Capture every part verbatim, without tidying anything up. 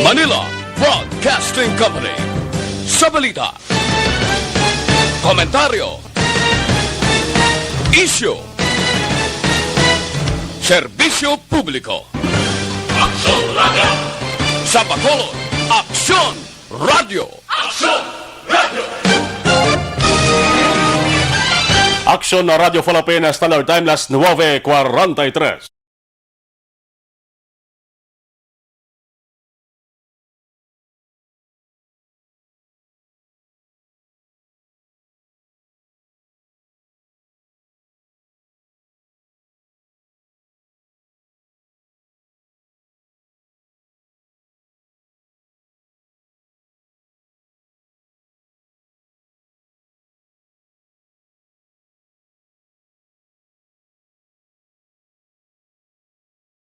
Manila Broadcasting Company. Sa balita, komentaryo, isyu, serbisyo publiko. Aksyon Radio! Sa Bacolod, Aksyon Radio! Aksyon Radio! Aksyon na Radyo Philippines, Standard Time, las nuebe cuarenta y tres.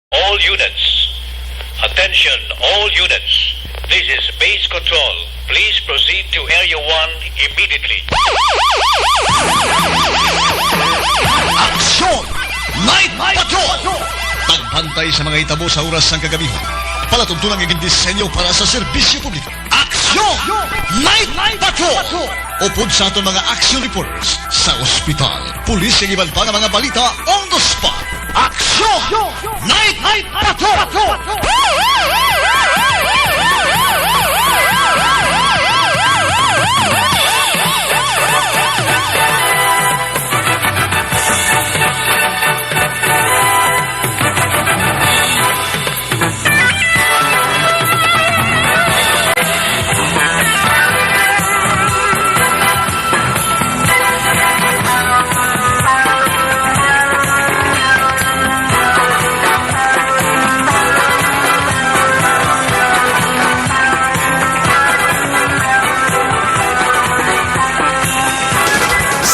All units. Attention, all units. This is Base Control. Please proceed to Area one immediately. Aksyon! Night Patrol! Pagbantay sa mga hitabo sa oras sang kagabihan. Palatuntunan nga gindisenyo para sa serbisyo publiko. Aksyon! Night Patrol! Upod sa aton mga action reporters sa ospital, pulis, kag iban pa nga mga balita on the spot. Aksyon! Night Patrol!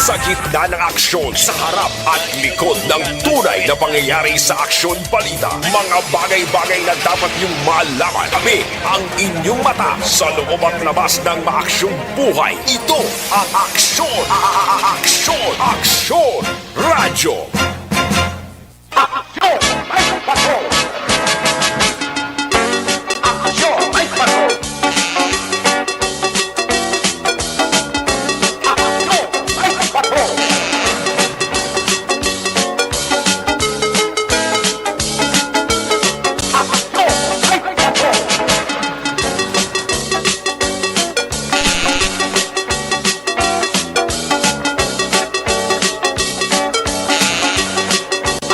Sa gitna ng aksyon, sa harap at likod ng tunay na pangyayari sa aksyon balita, mga bagay-bagay na dapat niyong malaman. Kami ang inyong mata sa loob at labas ng maaksyong buhay. Ito ang Aksyon, a-, a-, a-, Aksyon, Aksyon Radyo. Aksyon! May patrol! Aksyon! May patrol! Aksyon! May patrol! Aksyon! May patrol!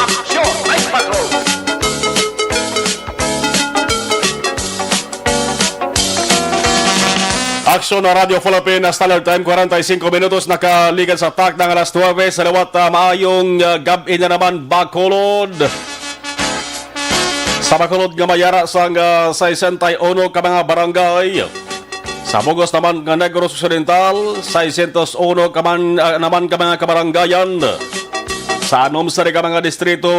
Aksyon! May patrol! Aksyon na Radyo Philippine, Standard Time, kwarenta y singko minutos, nakalikan sa takna nga alas nuebe. Sa liwat, ah, maayong, ah, gab-i na naman, Bacolod. Sa Bacolod nga may ara sang, ah, sesenta y uno ka mga barangay. Sa bug-os naman nga Negros Occidental, seiscientos uno ka man, ah, naman ka mga kabarangayan. Sa anom sini ka mga distrito,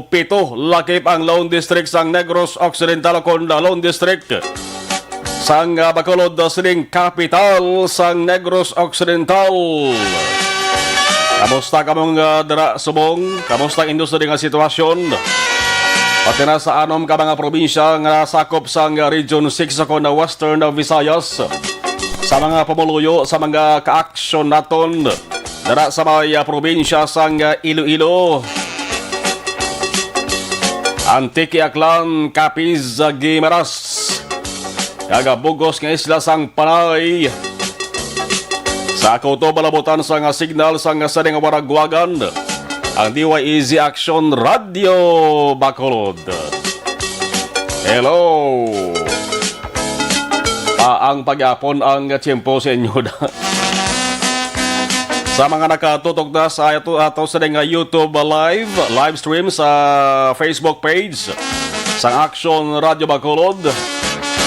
pito lakip ang Lone District sang Negros Occidental, kon Lone District sang, ah, Bacolod, ah, sining kapital sang Negros Occidental. Kamusta kamo nga dira subong? Kamusta ang inyo sa nga sitwasyon? Pati na sa anom ka mga probinsya nga nasakop sang Region six o kon Western Visayas. Sa mga pumuluyo, sa mga kaaksyon naton, dira sa may, ah, probinsya sang, ah, Iloilo, Antique, Aklan, Capiz, ah, Guimaras, kag bug-os nga isla sang Panay. Sa kutob, malabutan sa nga signal sang sining waragwagan, ang D Y E Z Action Radio Bacolod. Hello! Ah, ang pagyapon ang tiyempo sa inyo. Sa mga nakatutok na sa ato, ato sa nga YouTube live, live stream sa Facebook page sang Action Radio Bacolod,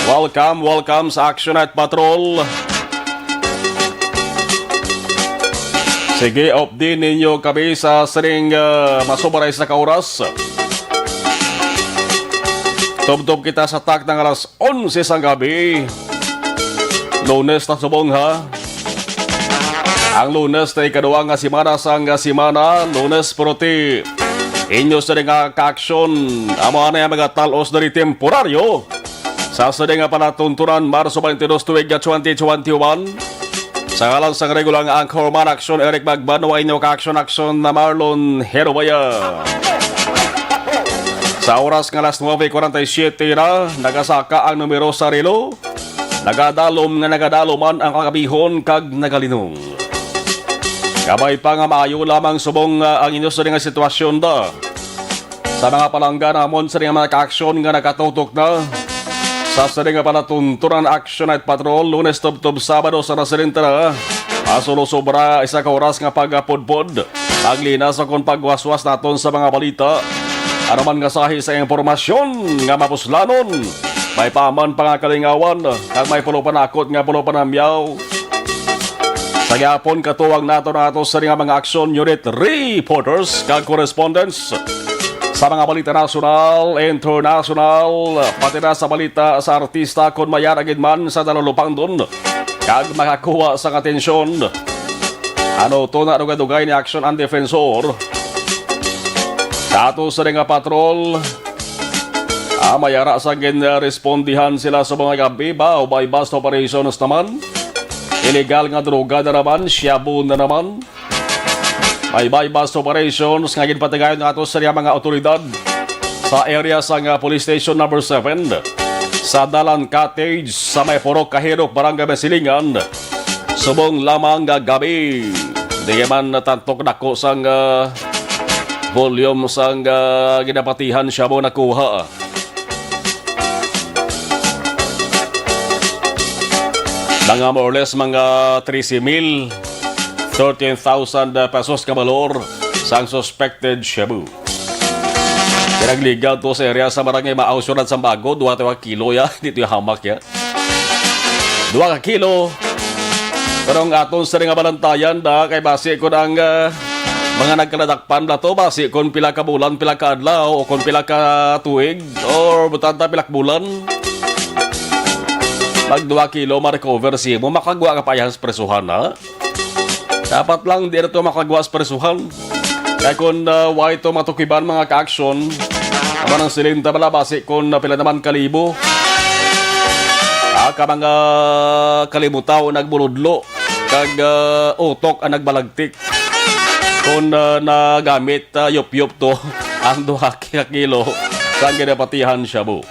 welcome, welcome sa Action Night Patrol. Sige, update ninyo kami sa sining, ah, masubaray sa ka oras. Tubtob kita sa takna nga alas onse sang gabi. Lunes na subong, ha? Ang Lunes na ikaduha nga semana sang semana, Lunes Puruti. Inyo sini nga kaaksyon, amo na ang mga tal-os diri temporaryo. Sa sini nga palatuntunan, Marso twenty-two tuig nga twenty twenty-one, sa ngalan sang regular nga anchorman, Action Eric Magbanwa, inyo ka-action-action na Marlon Herobaya. Sa oras nga alas nuebe kuwarenta y siyete na, nagasaka ang numero sa relo. Nagadalom nga nagadalom man ang kagabihon kag nagalinong. Kabay pa nga maayo lamang subong, ah, ang inyo sini nga sitwasyon da. Sa mga palangga namon sa mga ka-aksyon nga nakatutok na sa sini nga palatuntunan, Action Night Patrol, Lunes tubtob Sabado sa nasilintana. Asulo sobra isa ka oras nga pagapudpod, paglinas o kon pagwaswas naton sa mga balita. Ano man nga sahi sa impormasyon nga mapuslanon, may paman pa nga kalingawan, kag may pulo panakot nga pulo panamyaw. Sa gihapon, katuwang nato nato sa nga mga action unit reporters kag correspondents sa mga balita nasyonal, internasyonal, pati na sa balita sa artista kon may ara gid man sa nalulupangdon kag makakuha sang atensyon. Ano to na dugay-dugay ni Action ang Defensor? Sa ato sa nga patrol, ah, may ara sa ginrespondihan sila sa mga gabi ba o buy-bust operations naman? Illegal nga droga na naman, shabu na naman. May buy-bust operations nga ginpatigayon nga ato sa mga otoridad sa area sang, ah, Police Station Number Seven, sa Dalan Cottage, sa may Purok Kahirok, Barangay Masilingan, subong lamang nga gabi. Di man natantok dako sang, ah, volume sang, ah, ginapatihan shabu nakuha. Mga more or less, mga trese mil, thirteen thousand pesos ka balor sang suspected shabu. Pinagligan to sa area sa Barangay Maaw, Syudad Sambago, duha to ka kilo ya, dito yung hamak ya. Duha ka kilo. Pero ang aton sa nga balantayan da, kay basi ko ang, ah, mga nagkaladakpan na to, basi kung pila ka bulan, pila ka adlaw, o kung pila ka tuig, or butanta pila ka bulan. Mag duha kilo ma-recover si mo, makagwa ka pa yan sa presuhan, ha? Dapat lang di na to makagwa sa presuhan. Kay kung, ah, wa ito matukiban, mga ka-action, naman ang silinta bala, basi kung, ah, pila naman kalibo. Ah, ka mga kalimutaw nagbuludlo, kag, ah, utok ang nagbalagtik. Kung, ah, nagamit, ah, yupyop to ang duha ka kilo sa ginapatihan shabu.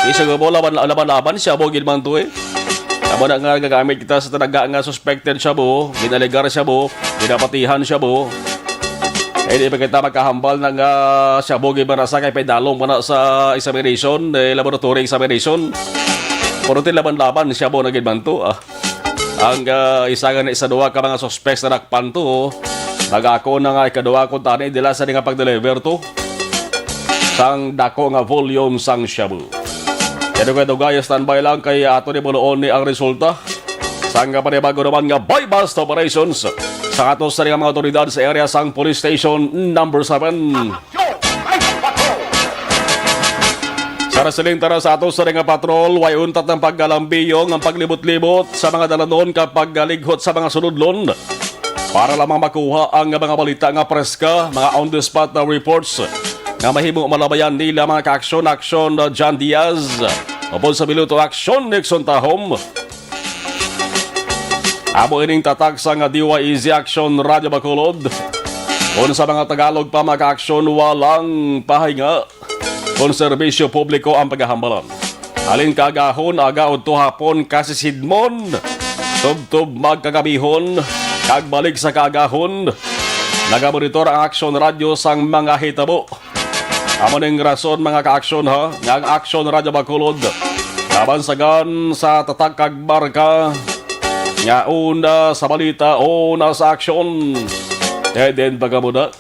Isa nga mo, laban, laban-laban shabu gid man to, eh. Amo na nga gagamit kita sa talaga nga suspected shabu, ginalegar shabu, ginapatihan shabu. Eh, di pa kita makahambal na nga shabu gid man sa kay pedalong man na sa examination, eh, laboratory examination. Pero ti laban-laban shabu na gid man to, ah. Ang, ah, isa nga ni sa duha ka mga suspects na dakpan to, nagako na nga ikaduha ko tani dila sa nga pag-deliver to sang dako nga volume sang shabu. Kaya dugay-dugay, standby lang kay ato ni buluon ni ang resulta sang panibago naman nga buy-bust operations sa ato sa mga otoridad sa area sang Police Station Number Seven. Sa nasiling tara sa ato sa nga patrol, way untat ang pagkalambiyong ang paglibot-libot sa mga dalanon kag paggalighot sa mga suludlon para lamang makuha ang mga balita nga preska, mga on-the-spot na reports nga mahimo malabayan nila mga ka-aksyon, aksyon, uh, John Diaz, upod sa piloto aksyon, Nixon Tahom. Amo ining tatak sa nga D Y E Z Action Radio Bacolod. Kung sa mga Tagalog pa, mga ka-aksyon, walang pahinga. Kung serbisyo publiko ang paghahambalan. Halin kaagahon, aga udto hapon, kasisidmon, tubtob magkagabihon, kag balik sa kaagahon. Nagamonitor ang Action Radio sang mga hitabo. Amo ning rason, mga ka-aksyon, ha, nga ang Action Radio Bacolod nabansagan sa tatak kag marka nga una sa balita, una sa aksyon. Kay din pagkamuda,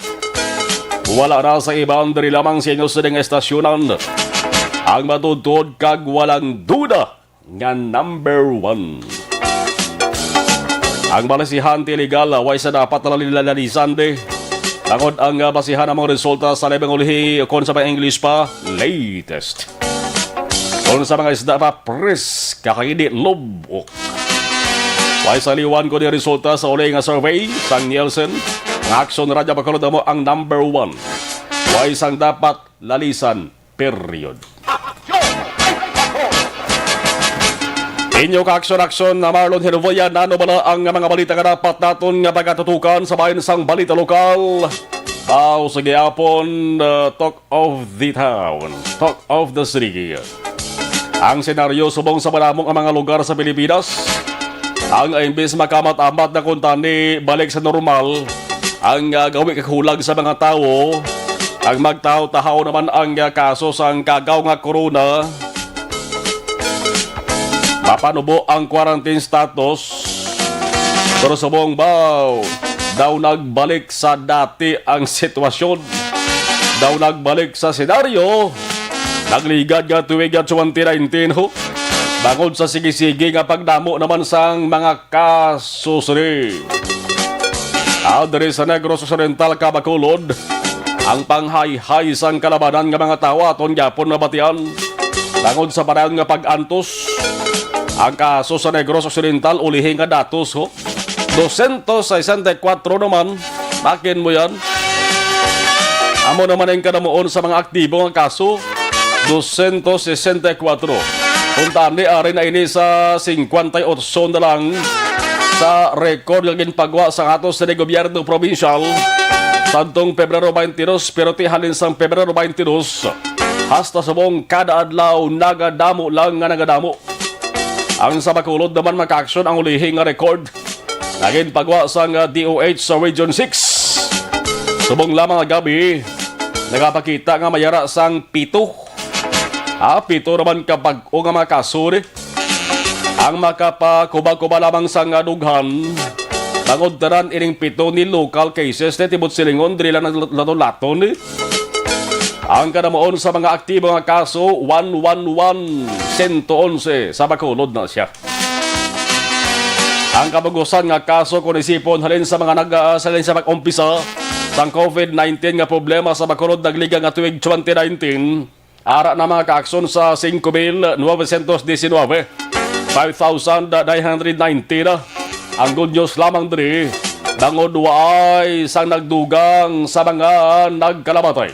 wala na sa iban, diri lamang sa inyo sining estasyonan ang matudtod kag walang duda nga number one. Ang balisihan ti legal, way sa dapat na lalisan di. Tangod ang, ah, basihan ang mga resulta sa labing ulihi, kon sa mga English pa, latest. Kon sa mga isda pa, pres, kakaidi, lubok. Way sa liwan ko di resulta sa uli nga survey sang Nielsen, ang Action Radio Bacolod amo ang number one. Way sang dapat lalisan. Period. Inyo ka-aksyon-aksyon na Marlon Hervoya, nano bala ang mga balita nga dapat naton nga pagatutukan sa bahin sang balita lokal? Aw, sa gihapon, uh, talk of the town, talk of the city. Ang senaryo subong sa madamo nga mga lugar sa Pilipinas, ang imbis makamat-amat na kuntani balik sa normal, ang, ah, gawi kag hulag sa mga tawo, ang magtahaw-tahaw naman ang, ah, kaso sang kagaw nga corona. Mapanubo ang quarantine status. Pero subong baw, daw nagbalik sa dati ang sitwasyon. Daw nagbalik sa senaryo. Nagligad nga tuig nga twenty nineteen, ho. Bangod sa sige-sige nga pagdamo naman sang mga kaso sini. Aw, diri sa Negros Occidental, Bacolod, ang panghayhay sang kalabanan nga mga tawo aton gyapon nabatian. Tungod sa padayon nga pag-antos, ang kaso sa Negros Occidental, ulihi nga datos, ho, dosyentos sesenta y kuwatro naman. Bakin mo yan. Amo naman ang kadamuon sa mga aktibo nga kaso, dosyentos sesenta y kuwatro. Kuntani, ari na ini sa singkwenta y otso na lang sa record nga ginpagwa sa ato sa gobyerno probinsyal sadtong Pebrero twenty-two, pero ti halin sang Pebrero twenty-two hasta subong kada adlaw nagadamo lang nga nagadamo. Ang sa Bacolod naman, mga ka-aksyon, ang ulihi nga record nga ginpagwa sang, ah, D O H sa Region six. Subong lamang nga gabi, nagapakita nga may ara sang pito. Ah, pito naman ka bag-o nga mga kaso ni. Ang makapakuba-kuba lamang sang, ah, dughan, bangod tanan ining pito ni local cases ni, tibot silingon, diri lang nat-, natulaton ni. Ang kadamuon sa mga aktibo nga kaso, one one one, sento onse, sa Bacolod na siya. Ang kabugusan nga kaso, kon isipon, halin sa mga nag-, ah, halin sa pag-umpisa sang COVID nineteen nga problema sa Bacolod, nagliga nga tuig twenty nineteen, ara na, mga ka-aksyon, sa singko mil novecientos diecinuebe, five thousand nine hundred nineteen. Ang good news lamang diri, bangod waay sang nagdugang sa mga nagkalamatay.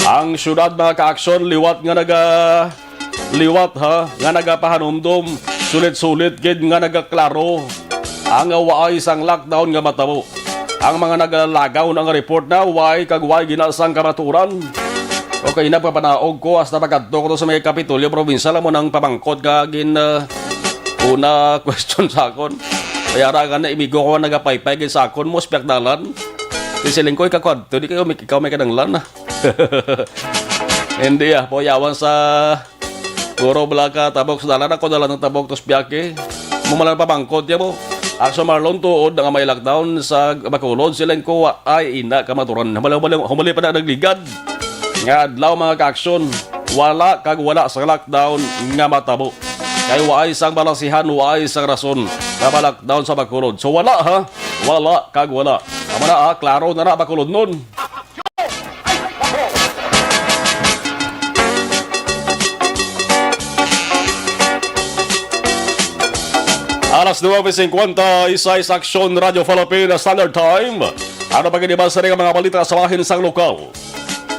Ang syudad, mga ka-aksyon, liwat nga naga-, liwat, ha, nga nagapahanumdom, sulit-sulit gid nga nagaklaro ang waay sang lockdown nga matabo. Ang mga nagalagaw na nga report na waay kag waay gina sang kamaturan. Okay, napapanaog ko hasta pagkadto ko sa may Kapitolyo Provincial, amo nang pamangkot nga gin, ah, una question sa akon. Kaya ra gani, imigo ko, nagapaypay gid sa akon, mo spiak dalan. Di siling ko, ikaw kwadto, di kayo, ikaw may kadanglan, ah. Hindi, ah, payawan sa puro bala ka tabok sa dalan, ako dalan ng tabok, tos biyake. Mo malang pamangkot niya mo. Aso Marlon, tuod nga may lockdown sa Bacolod, siling ko, ay, ina, kamaturan. Humali, humali, humali pa na nagligad. Nga adlaw, mga ka-aksyon, wala kag wala sa lockdown nga matabo. Kay waay sang balasihan, waay sang rason nga ma-lockdown sa Bacolod. So, wala, ha? Wala kag wala. Tama na, ah, klaro na na, Bacolod nun. Alas nuebe cincuenta y seis, Aksyon Radio Philippine Standard Time. Ano pa gid ba sa mga balita sa bahin sang lokal?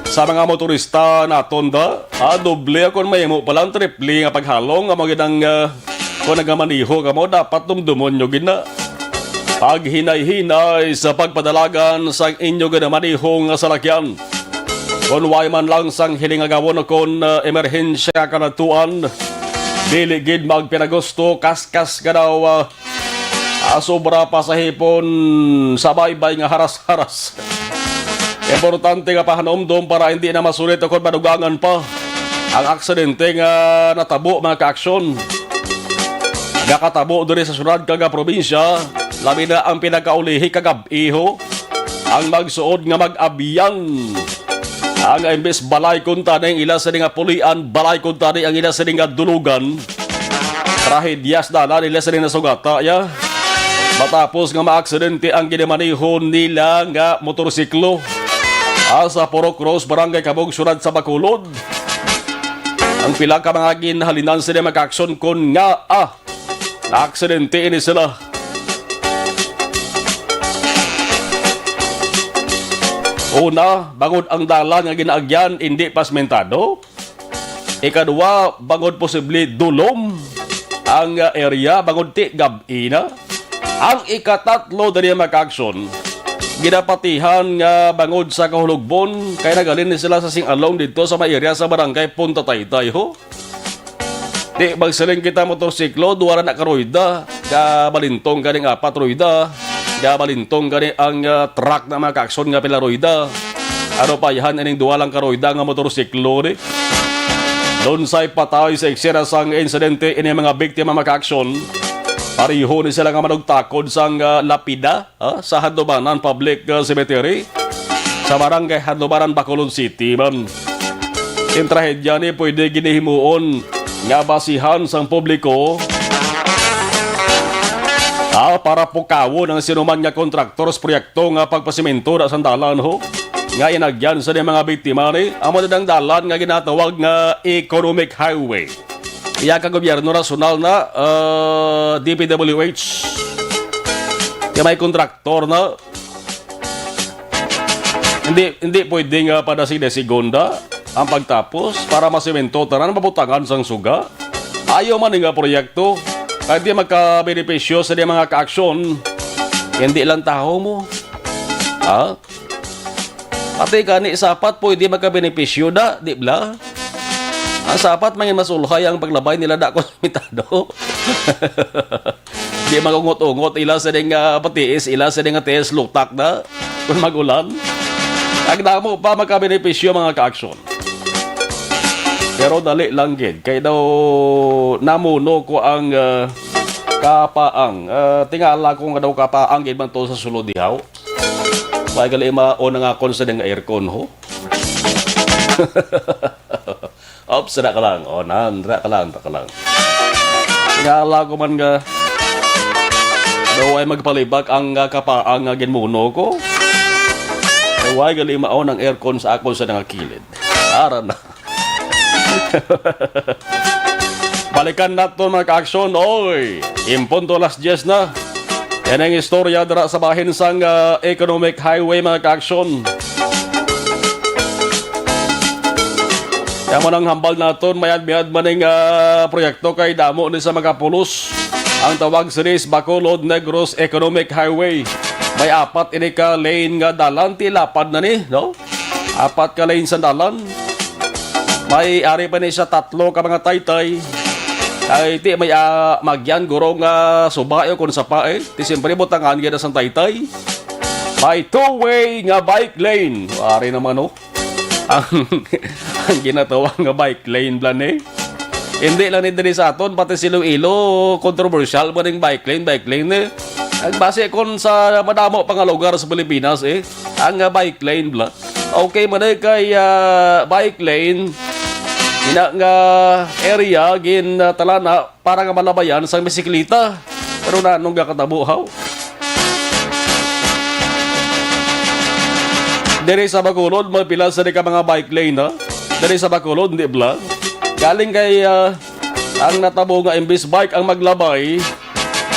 Sa mga motorista naton da, ah, doble kon mahimo pa lang triple nga paghalong, amo gid ang, ah, kung nagamaneho kamo, dapat dumdumon nyo gid na. Paghinay-hinay sa pagpadalagan sa inyo ginamaneho nga salakyan. Kon way man lang sang hiling agawon o kon, ah, emerhensya ka nagtuan, dili gid magpinagusto, kaskas ka daw, ah, ah, sobra pa sa hipon sa baybay nga haras-haras. Importante nga pahanumdom para hindi na masulit o kon madugangan pa ang aksidente nga natabo, mga kaaksyon. Nakatabo diri sa syudad kag probinsya, labi na ang pinakaulihi kagab-i, ho, ang magsuod nga mag-abyan. Ang imbes balay kuntani ang ila sini nga pulian, balay kuntani ang ila sini nga dulugan. Trahedya sa dalan nila sini nasugata, ya. Matapos nga maaksidente ang ginamaneho nila nga motorsiklo, ah, sa Purok Rose, Barangay Cabug, syudad sa Bacolod. Ang pila ka mga ginhalinan sini, mga kaaksyon, kon ngaa naaksidente ini sila. Una, bangod ang dalan nga ginaagyan indi pasementado, Ikadua, bangod posible dulom ang, ah, area, bangod ti gab-i na. Ang ikatatlo diri, mga ka-aksyon, ginapatihan nga bangod sa kahulogbon, kay naghalin ni sila sa sing-along didto sa may area sa barangay Punta Taytay, ho. Di magsiling kita motorsiklo, duha ra na ka ruweda, gabalintong gani ang apat ruweda, gabalintong gani ang, ah, truck na, mga ka-aksyon, nga pila ruweda. Ano pa yan, ining duha lang ka ruweda nga motorsiklo ni? Lunsay patay sa eksena sang insidente ini mga biktima, mga ka-aksyon. Pareho ni sila nga manugtakod sang, ah, lapida, ah, sa Handumanan Public, ah, Cemetery sa barangay Handumanan, Bacolod City, man. Ang trahedya ni pwede ginihimuon nga basihan sang publiko, ah, para pukawon ang sinuman nga kontraktor sa proyekto nga pagpasimento na sang dalan, ho, nga inagyan sa mga biktima ni. Amo na ang dalan nga ginatawag nga economic highway. Iya ka gobyerno nasyonal na, ah, D P W H. Kaya may kontraktor na. Hindi, hindi pwede nga padasig-dasigon ang pagtapos para masemento tanan mabutangan sang suga. Ayaw man nga proyekto. Kay di magkabenepisyo sa di mga kaaksyon. Hindi lang taho mo. Ha? Pati gani sapat pwede magkabenepisyo da, di bala? Ang sapat, mangin masulhay ang paglabay nila da kon mitado. Di magungot-ungot ila sa ding, ah, patiis, ila sa ding nga tiis lutak na kon mag-ulan. Ang damo pa magkabenepisyo, mga kaaksyon. Pero dali lang gid, kay daw namuno ko ang, ah, kapaang. Ah, tingala ko nga daw kapaang gid man to sa sulod dihaw. May gali maon ang akon sa ding aircon, ho. Ops, dira ka lang. O, nan, dira ka lang, dira ka lang. Tingala ko man nga daw ay magpalibak ang, ah, kapaang nga ginmuno ko. Ay, way gali maon ang aircon sa akon sa nangakilid. Ara na. Balikan naton, mga kaaksyon. Oy, in punto alas diyes na. Yan ang istorya dira sa bahin sang, ah, Economic Highway, mga kaaksyon. Kaya mo nang hambal naton, may admiad man ning, ah, proyekto kay damo ni sa makapulos. Ang tawag sini is Bacolod Negros Economic Highway. May apat ini ka lane nga dalan, ti lapad na ni, no? Apat ka lane sa dalan. May ari pa ni siya tatlo ka mga taytay. Ay, ti may, ah, magyan guro nga suba, eh, kung sa pa, eh. Ti siyempre butangan gyud sang taytay. May two-way nga bike lane. Ari naman, oh. Ang, ang ginatawag nga bike lane, blan, eh. Hindi lang ni diri sa aton, pati sa Iloilo, kontrobersyal man ning bike lane, bike lane, eh. Ang base kon sa madamo pa nga lugar sa Pilipinas, eh, ang, ah, bike lane, bla. Okay man, eh, kay, ah, bike lane, ina nga area, gin, ah, talana para nga malabayan sang bisikleta. Pero nanong gakatabo, haw? Diri sa Bacolod, may pila sa di ka mga bike lane, ha? Diri sa Bacolod, di bla? Galing kay, ah, ang natabo nga imbis bike ang maglabay,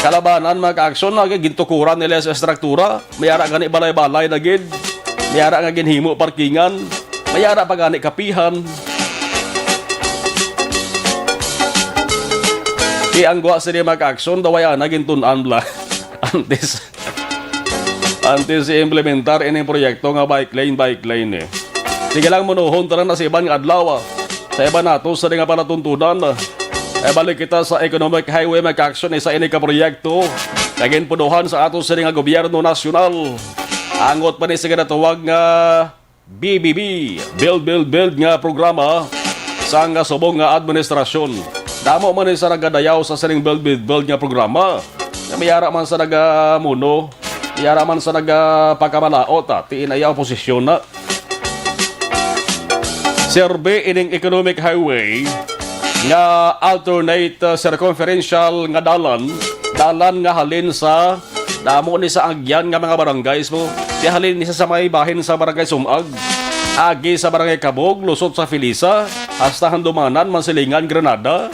kalabanan, mga kaaksyon, na gintukuran nila sa estruktura. May ara gani balay-balay na gid. May ara nga ginhimo parkingan. May ara pa gani kapihan. Iangwa sini, mga kaaksyon, daw ay ana gintun-an bla. Antes, antes i-implementar ining proyekto nga bike lane, bike lane, eh. Sige lang, munuhon ta lang na sa iban nga adlaw, ah. Sa iban nato sa nga palatuntunan, ah. Ay balik kita sa Economic Highway, mga kaaksyon, isa ini ka proyekto nga ginpunuhan sa ato sini nga gobyerno nasyonal. Angot pa ni sa ginatawag nga B B B, Build, Build, Build nga programa sang subong nga administrasyon. Damo man ni sa nagadayaw sa sining Build, Build, Build nga programa nga may ara man sa nagamuno, may ara man sa nagapagkamalaot, ah, ti inaya oposisyon na. Serbi ining economic highway nga alternate, uh, circumferential nga dalan, dalan nga halin sa damo ni sa agyan nga mga barangays mo. Ti halin ni sa, sa may bahin sa Barangay Sumag, agi sa Barangay Kabog, lusot sa Felisa, hasta Handumanan, Mansilingan, Granada,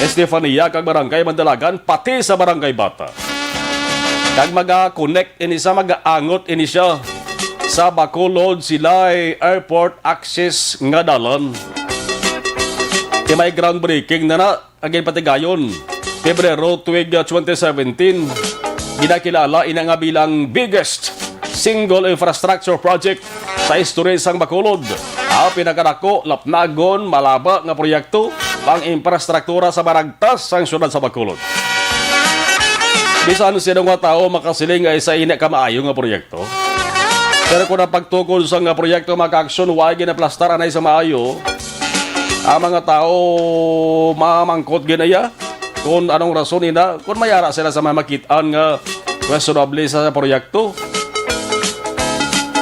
Estefania, kag Barangay Mandalagan, pati sa Barangay Bata. Kag maga-connect ini sa, mag-aangot ini siya sa Bacolod Silay Airport access nga dalan. May groundbreaking na na, ang ginpatigayon, Pebrero tuig, ah, twenty seventeen. Ginakilala ina nga bilang biggest single infrastructure project sa istorya sang Bacolod. Ang pinakadako, lapnagon, malaba nga proyekto pang infrastruktura sa maragtas sang siyudad sa Bacolod. Bisan sino nga tawo makasiling nga isa ini ka maayo nga proyekto. Pero kung ang pagtukod sa nga proyekto, mga ka-aksyon, wa ginaplastar anay sa maayo, ang mga tawo mamangkot ginaya kung anong rason ina, kung may ara sila sa mga makit-an nga questionable sa proyekto.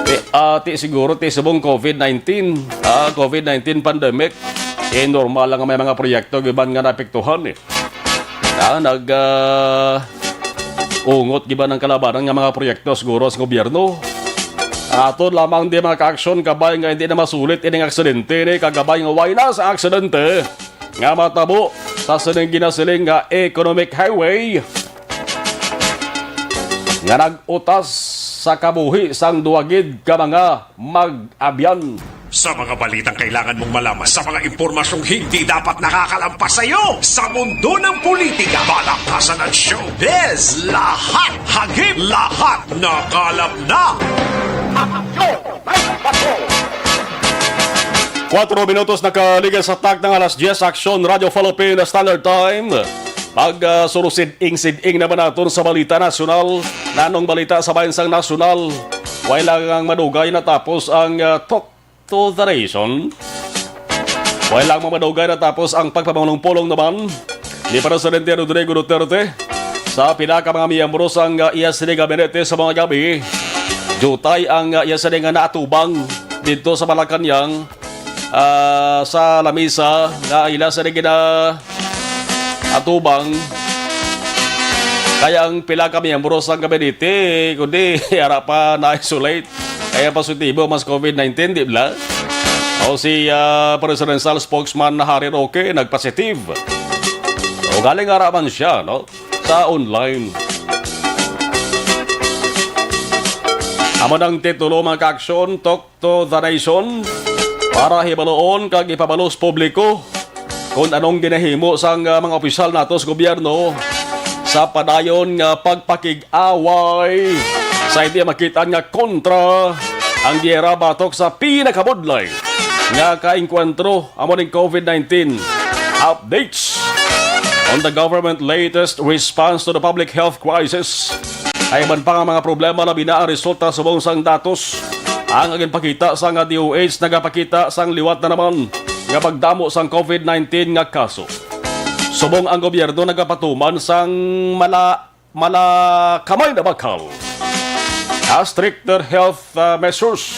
Eh, ati siguro ti subong COVID nineteen, ah, COVID nineteen pandemic, eh, normal lang nga may mga proyekto giban nga naapektuhan, eh. Ah, nag, ah, ungot giban ang kalabanan nga mga proyekto siguro sa gobyerno. Aton lamang di, mga ka-aksyon, kabay nga hindi na masulit ining aksidente ni, kagabay nga way na sa aksidente nga matabo sa sining ginasiling nga economic highway nga nag-utas sa kabuhi sang duwa gid ka mga mag-abyan. Sa mga balitang kailangan mong malaman, sa mga impormasyong hindi dapat nakakalampas sa iyo, sa mundo ng politika, balaktasan at showbiz, lahat hagip, lahat nakalap na. Kwatro minutos nakaligas sa takna nga alas diyes, Aksyon, Radyo Philippine Standard Time. Pag, ah, surusid-ing-sid-ing naman naton sa balita nasyonal. Nanong balita sa bayan sang nasyonal? Way lang ang madugay natapos ang, ah, talk to the nation. Way lang ang madugay natapos ang pagpamulong-pulong naman ni Presidente Rodrigo Duterte sa pila ka mga miyembro sang, ah, iya sini gabinete sa mga gabi. Diutay ang, ah, iya sini nga naatubang dito sa Malacañang, ah, sa lamisa nga ila sini gina atubang. Kaya ang pila ka miyembro sang gabinete, kundi ara pa na-isolate. Kaya positibo mas COVID nineteen, di ba? O si, ah, presidential spokesman na Harry Roque nagpositive. O galing ara man siya, no? Sa online. Amo nang titulo, mga ka-aksyon, talk to the nation, para hibaluon kag ipabalo sa publiko kung anong ginahimo sang, ah, mga opisyal nato sa gobyerno sa padayon nga pagpakig-away sa hindi makit-an nga kontra ang giyera batok sa pinakabudlay nga kaengkwentro amo ning COVID nineteen. Updates on the government latest response to the public health crisis. Ay iban pa nga mga problema, labi na ang resulta subong sang datos ang ginpakita sang D O H nagapakita sang liwat na naman nga pagdamo sang COVID nineteen nga kaso. Subong ang gobyerno nagapatuman sang mala mala kamay na bakal. Ah, stricter health, ah, measures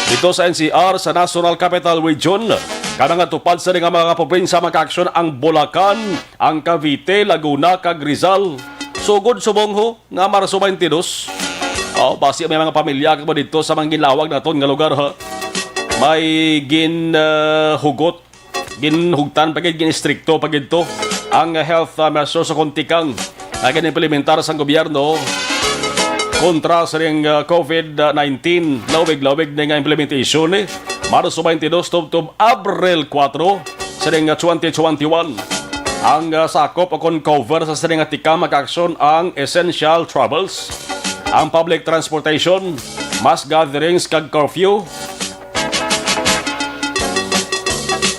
dito sa N C R, sa National Capital Region, ka mga tupad sa nga mga probinsya, mga ka-aksyon, ang Bulacan, ang Cavite, Laguna, kag Rizal. Sugod subong ho nga Marso twenty-two. Oh, basi may mga pamilya ka ba dito sa mga ginlawag naton nga lugar, ha? May gin, ah, hugot ginhugtan pa gid, gin-istrikto pa gid to ang health, ah, measures sa kuntikang nga gin-implementar sang gobyerno kontra sa ring, ah, COVID nineteen. Lawig-lawig na nga implementation, eh. Marso twenty-two tubtob Abril kuwatro sa ring, ah, twenty twenty-one. Ang, ah, sakop o kon cover sa sining nga tikang, mga ka-aksyon, ang essential travels, ang public transportation, mass gatherings kag curfew.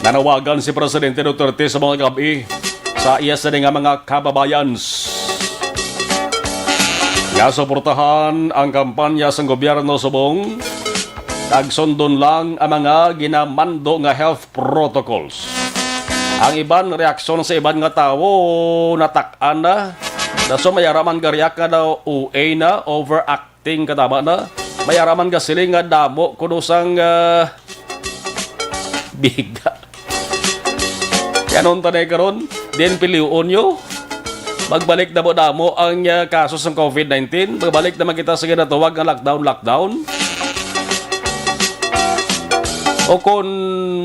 Nanawagan si Presidente Duterte sa mga gab-i sa iya sini nga mga kababayan nga suportahan ang kampanya sang gobyerno subong kag sundon lang ang mga ginamando nga health protocols. Ang iban, reaksyon sa iban nga tawo, natak-an na. Dason may ara man ga-react nga daw O A na, overacting, katama na. May ara man gasiling nga damo kuno sang, ah, biga. Kaya anong tanay karon? Din pilion nyo? Magbalik na mo damo ang, ah, kaso sang COVID nineteen? Magbalik naman kita sa ginatawag nga lockdown, lockdown? O kung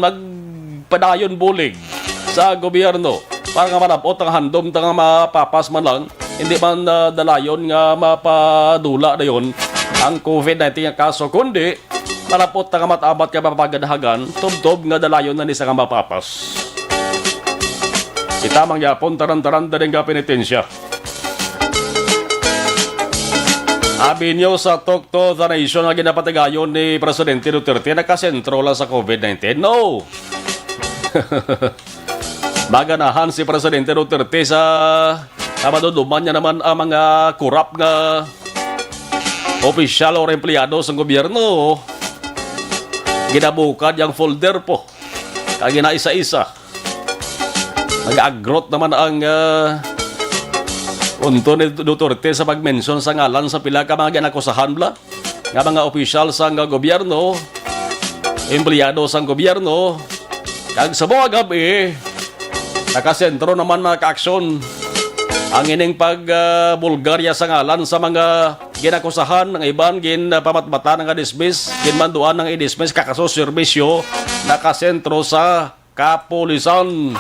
magpadayon bulig sa gobyerno para nga malab-ot ang handom ta nga mapapas man lang, hindi man, ah, dalayon nga mapadula dayon ang COVID nineteen nga kaso, kundi malab-ot ta nga matabat nga mapagadhagan, tubtob nga dalayon na ni sa nga mapapas. Itamang yapon tanan-tanan daning nga penitensya. Abi niyo sa Talk to the Nation nga ginapatigayon ni Presidente Duterte, nakasentro lang sa covid nineteen? No! Maganahan si Presidente Duterte sa, sa maduduman niya naman ang mga korap nga opisyal o empleyado sa gobyerno. Ginabukad yang folder po. Kag ginaisa-isa. Nag-agrot naman ang, ah, unto ni Duterte sa pag-mention sa ngalan sa pila ka mga ginakusahan bala nga mga opisyal sang gobyerno, empleyado sang gobyerno, kag sa mga gab-i, nakasentro naman, mga kaaksyon, ang ining pag, ah, bulgarya sa ngalan sa mga ginakusahan, ang iban ginpamatbatan nga dismiss, ginmanduan nga i-dismiss, kakaso serbisyo, nakasentro sa kapulisan.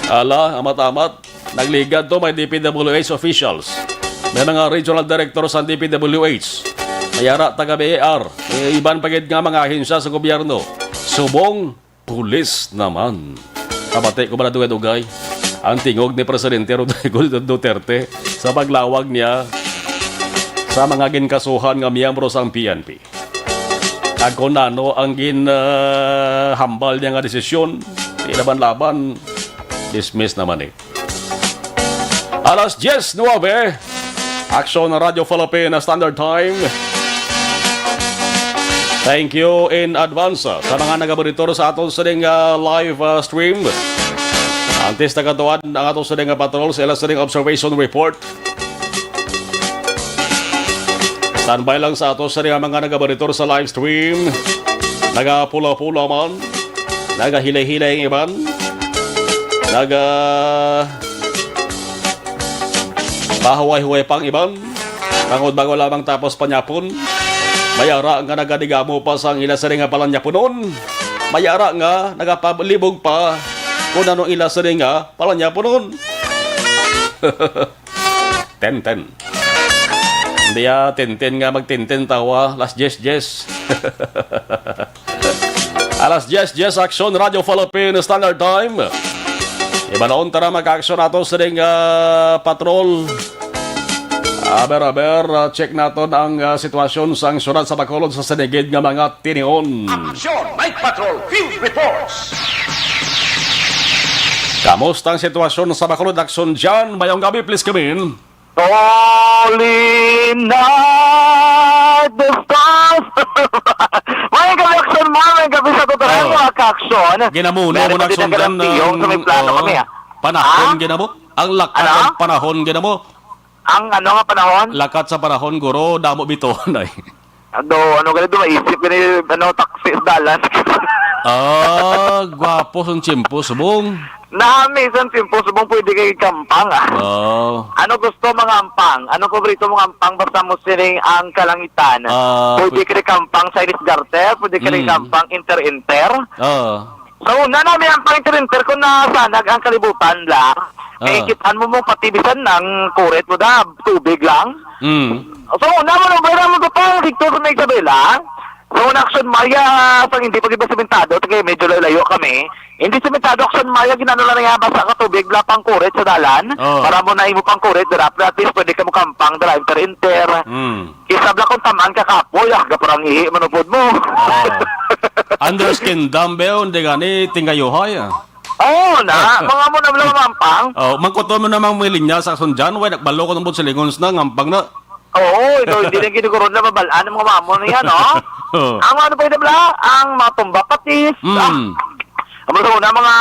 Ala, amat-amat, nagligad to may D P W H officials. May mga regional director sa D P W H. May ara taga B A R. May iban pa gid nga mga ahensya sa gobyerno. Subong pulis naman. Kabati ko ba na dugay-dugay ang tingog ni Presidente Rodrigo Duterte sa paglawag niya sa mga ginkasuhan nga miyembro sang P N P? Kag kung ano ang gin, ah, hambal niya nga desisyon, di laban-laban, dismiss naman eh. Alas diyes nuwebe, Aksyon Radyo Philippine Standard Time. Thank you in advance, ah, sa mga nagamonitor sa aton sining, ah, live, ah, stream. Antes nagatuan ang aton sining, ah, patrol sa ila sining observation report. Standby lang sa ato sa mga nagamonitor sa live stream. Nagapula-pula man, nagahilay-hilay ang iban, naga pahuway-huway pang iban. Bangod bago lamang tapos panyapon, may ara nga nagadigamo pa sang ila sini nga palanyapunon. May ara nga nagapalibog pa kung ano ila sini nga palanyapunon. Tenten. Hindi, ah, tenten nga magtenten tawa. Las diyes diyes. Alas diyes diyes, Aksyon Radyo Philippine Standard Time. Ibanaon tara, mag-aksyon nato sining, ah, patrol. Aber, aber, ah, check naton ang, ah, sitwasyon sang syudad sa Bacolod sa sinigid nga mga tinion. Action Night Patrol Field Reports. Kamusta ang sitwasyon sa Bacolod, Aksyon John? Mayong gabi, please come in. Holy night, the stars. May gabi, Aksyon, ma. May gabi sa tutunan, Oh. mga ka-aksyon. Ginamuno Meron mo na, pwede Aksyon, dyan, nagkalang piyong sa may ang, plano oh, kami, ah. panahon, Ha? ginamo? Ang lakat Ano? ng panahon, ginamo? Ang ano nga panahon? Lakat sa panahon, guro, damo bitoon ay. Ado, ano gani, do maisip gani, ano, taksi sa dalan. Ah, gwapo sang tiyempo, subong. Nami sang tiyempo, subong pwede kay kampang, ah. Oh. Ano gusto mga ampang? Ano paborito mong ampang basta mo sining ang kalangitan? Ah, Pwede pwede. kay kampang Chinese garter, pwede kay Mm. kampang inter-inter. Oh. Sa una na, may ang pang-inter-inter ko na sanag ang kalibutan lang. Ah. Eh, kitaan mo mo pati bisan ang kurit mo da, tubig lang. Mm. Sa una mo, nung bayra mo ko pa, dito sa may Isabela. Sa una, Action Maya, sa hindi pa gid ba sementado, kaya medyo layo-layo kami. Hindi sementado, Action Maya, ginano lang niya, basta ka tubig, wala pang kurit sa dalan. Oh. Para mo na imo pang kurit, dira, at least pwede ka mo kampang, dira, inter-inter. Mm. Isab lang kung tamaan ka kapoy, ah, gaparang ihi, manupod mo. Oh. Understand, dumbbell, hindi gani, tingayuhay, ah. Oo, na. Mga mo na lang mampang. Oh, mangkuton mo namang may linya sa Aksyon John, way, nagbalo ko ng silingon na, ngampang na. Oo, ito, hindi lang ginuguro na mabalaan ng mga mamo niya, no? Oh. Ang ano pa yun, bla? Ang mga tumba patis, Mm. ah, ang mga una, mga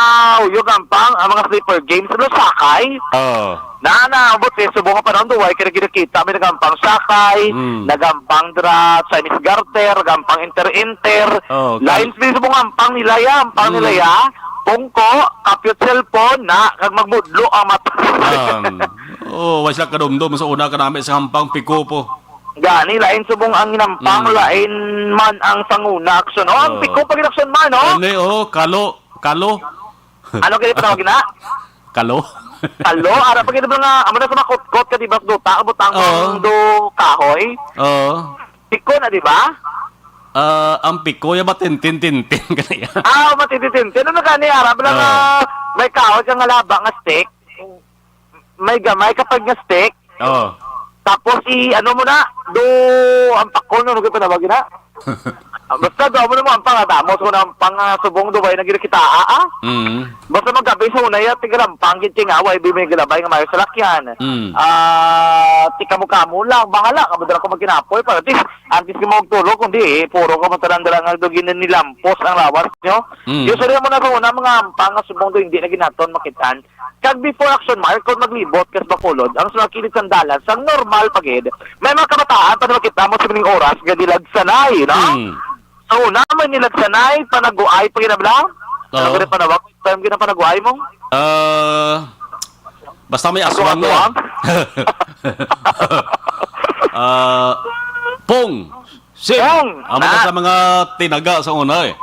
uyog, ampang, ang mga sleeper games, ano, sakay. Oh. Na, naabot eh, subong nga panahon, duway, kaya ginakita, may nagampang sakay, Mm. nagampang dra, Chinese garter, nagampang inter-inter. Oh, kal- Lines, may subong ampang nila ya, ampang Mm. nila ya, pungko, kapyot cellphone, na, kag magmudlo ang mata. Um, oh, wa sila kadumdom sa una ka nami sa hampang piko po. Gani, lain subong ang hinampang, Mm. lain man ang sanguna aksyon. Oh, ang Oh. piko pag aksyon man, oh. Ano eh, oh, kalo, kalo. Ano kaya tawag na? Kalo? Kalo, ara pa gid nga, amo na sa makutkot ka, di ba, duta, butang Oo. do kahoy? Oo. Piko na, di ba? Ah, ang pikoy ba tintin-tintin ka na yan? Ah, matititintin. Ano na gani, Arab? Lang, Ah. ah, may kahoy ka nga laba nga stick. May gamay ka pag nga stick. Oh. Tapos i-, ano mo na, do, ang pakon, ano ka panawag na? Ah, basta do mo na mo ang pang, ah, damo, so na ang pang, ah, subong do, bay, na ginakitaa, ah? Mm. Basta magabi sa una, ya, tigalampang, gid, nga, way, bi, may galabay nga mayo sa lakyan. Mm. Ah, ti kamo-kamo lang, bahala, kamo dala ko magkinapoy, para at least, antes ka magtulog, kundi, eh, puro ka matalandala nga do, ginanilampos ang lawas nyo. Mm. Usually, mo na sa una, mga ampang nga subong do, hindi na ginaton, makitan. Kag before Action Mar, kung maglibot ka sa Bacolod, ang sa kilid sang dalan, sang normal pa gid, may mga kabataan pa na makita mo sa sining oras nga nilagsanay, no? Hmm. So, una, may nilagsanay, panaguay pa gid na bala? Ano Oo. gid ang panawag? Term gid ang panaguay mo? Ah, basta may aswang na. Aswang? Ah, pong. Sim. Pong. Amo na Ah. sa mga tinaga sa una eh.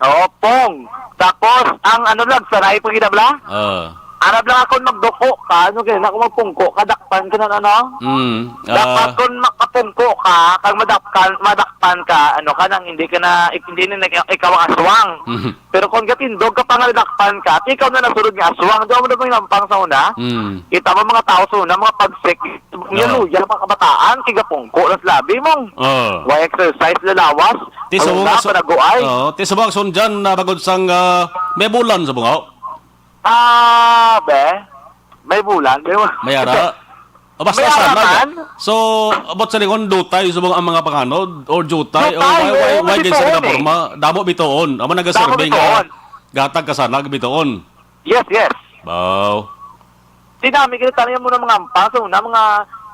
Oo, pong. Tapos, ang ano lang, sanay pa gid na bala? Ah. Arab lang ako magduko ka, ano gid, ako magpungko ka, dakpan ka na, ano? Mm. Dapat Ah. kung makapungko ka, kag madakpan, madakpan ka, ano ka nang hindi ka na, ik-, hindi na ik-, ikaw ang aswang. Mhm. Pero kung gatindog ka pa nga nadakpan ka, ikaw na nasulod nga aswang, di mo na may lampang sa una. Mm. Kita mo mga tao sa una, mga pagsik, Oo. yung luya, mga kabataan, kigapungko na sa labi mong. Oo. Why exercise na lawas? Ti Ang subong una, so-, panaguay. Oo, ti subong sundyan na bagod sang, ah, may bulan sa bungaw. Ah, be. May bulan, may bulan. May ara. O, basta May sana. Araman? So, abot sa lingon, dutay, subong ang mga panganod, or jutay, o Jutay, why, why, oo, why, gid sa bituon, eh. Nagaporma? Damo bituon. Amo Damo nagaserve nga bituon. Gatag kasanag bituon. Yes, yes. Baw. Dinami kita tayo mo ng mga ampa, sa una, mga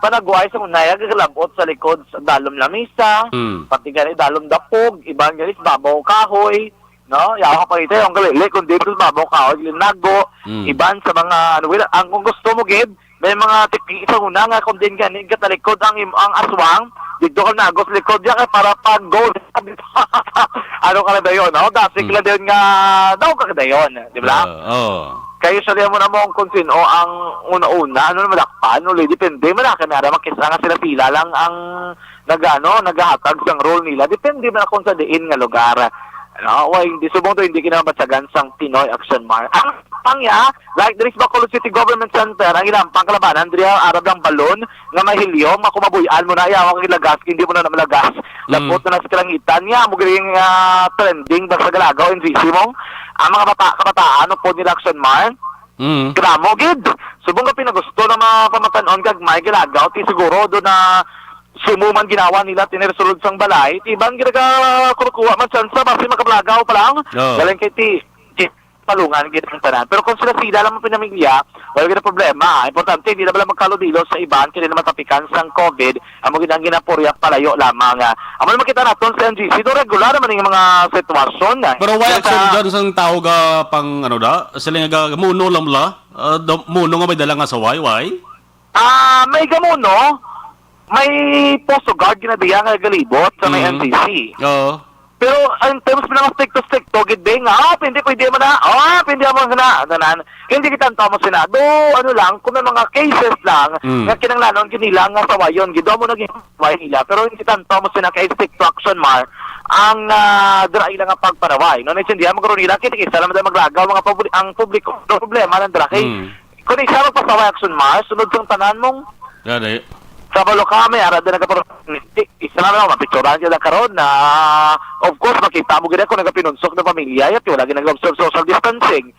panaguay sa una, yung gagalabot sa likod, sa dalom lamisa, Hmm. pati gani dalom dapog, iban gani sa babaw kahoy, no? Yawa ka pa ito, yung galili, kung dito sa babaw kahoy, linago, Hmm. iban sa mga, ano, wala, ang kung gusto mo, gid, may mga tiki sa una nga, kung din gani, katalikod ang im-, ang aswang, dito ka nagos likod, yan, kay para pag-go, ano ka na dayon, no? Dati Hmm. ka na dayon nga, daw ka na dayon, di ba? Ah, oo. Kay usually mo na mo kung sino ang una-una, ano na madakpan, uli, depende man na, kami ara makita nga sila-sila lang ang nag-ano, naghahatag sang role nila. Depende man kung sa diin nga lugar. Ano, wa, hindi subong to, hindi kinabatyagan sang Pinoy Action Mar. Ang pangya, like, diri sa Bacolod City Government Center, ang ilang pangkalabanan, diri ang Arab lang balon, nga may helium, nga kung mabuy-an mo na, yawa kag lagas, hindi mo na malagas. Mm. Labot na na sa kalangitan niya, mo galing, ah, trending, basta galagaw, N G C mo. Ang mga bata, kabataan, no, po nila Action Mar. Mm. Gramo, gid. Subong ka pinagusto ng mga pamatanon, kag may galagaw, ti siguro, do na sumo man ginawa nila, tiniresulod sang balay, ti iban ginaga-, kukuha man, chance, basi makablagaw pa lang. Oo. Galing kay ti, ti, palungan, gid ang tanan. Pero kung sila-sila lang ang pinamilya, wala gid ang problema. Importante, hindi na bala magkaludilo sa iban, kaya nila matapikan sang covid, amo gid ang ginapurya, palayo lamang. Amo na makita naton sa N G C, do regular naman yung mga sitwasyon, eh. Pero why Pero ang sa sundon sang tao ga pang, ano da? Sila nga ga-, muno lang bala? Ah, do-, muno nga may dala nga saway, why? Ah, may gamuno, may Poso Guard ginabiya nga galibot sa may Mm. N G C. Oo. Pero in terms mo ng stricto-stricto, gid, be, nga, ah, pwede, pwede mo na, ah, pwede mo na, tanan. Hindi kita ang tama sina. Do, ano lang, kung may mga cases lang, Mm. nga kinanglanon, gid nila nga sawayon, gid, do mo naging saway nila. Pero hindi kita ang tama sina kay stricto action, mar, ang, ah, dira ila nga pagparaway. No, naintindihan mo, karon nila, kita, kita lang maglagaw, mga publi-, ang publiko, no, problema lang dira kay Mm. Kung isa magpasaway action, mar, sunod sang tanan mong Gani. Sa Baloka, may ara din nagkapro-, isa na lang, mapicturan sila karon na, of course, makita mo gid kung nagapinunsok na pamilya, yat, wala gid nag-observe social distancing.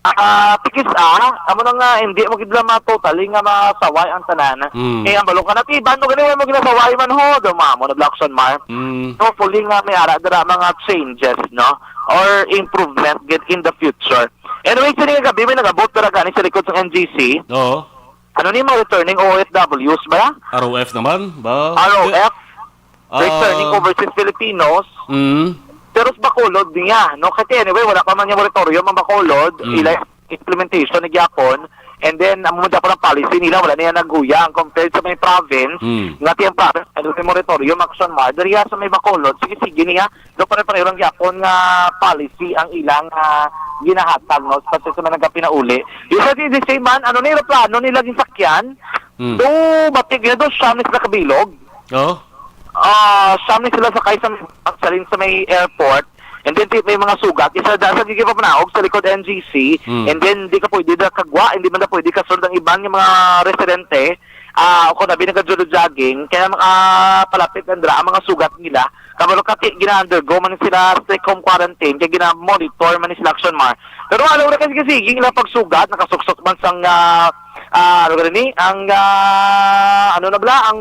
Ah, tikis, ah, amo na nga, hindi mo gid lang ma-, totally nga masaway ang tanan. Mm. Eh, ang Baloka na, tiban mo gani, mo ginasaway man ho, do, mamo, na Blackson, mar. Mm. Hopefully nga, may ara dira mga changes, no? Or improvement gid in the future. Anyway, sini nga gabi, may nagabot dira gani sa likod sang N G C. Oo. Ano ni mga returning O F Ws ba? R O F naman ba? R O F. Ah. Returning overseas Filipinos. Mm. Pero sa Bacolod niya, no? Kasi anyway, wala pa man yung moratorium ang Bacolod. Mm. Ila implementation ni gyapon. And then, ang mga Japan policy nila, wala niya naghuyang compared sa may province. Mm. Nga tiyang province, ano, may moratorium, action, mar. Diri sa may Bacolod, sige, sige niya. Do pare-pareho lang gyapon nga policy ang ilang, ah, ginahatag, no, especially sa mga nagapinauli. Usually, the same man, ano ni, eroplano nila gisakyan, Hmm. do batig na do, siyam na sila kabilog. Oh. Ah, siyam ni sila sakay sa may bus, halin sa may airport. And then, ti-, may mga sugat. Isa da sa gigipapanaog sa likod N G C. Mm. And then, di ka pwede da kagwa, hindi man da pwede kasunod ang iban nga mga residente. Ah, ako na, binagad jogging. Kaya makapalapit na dira ang mga sugat nila. Kabalo ka, ti-, gina-undergo man sila strict home quarantine. Kaya gina-monitor man ni sila, Action Mar. Pero alam na kasi, sige, ilang pagsugat, nakasuksok man sang, ah, ah, ano ka ni? Ang, ah, ano na bala? Ang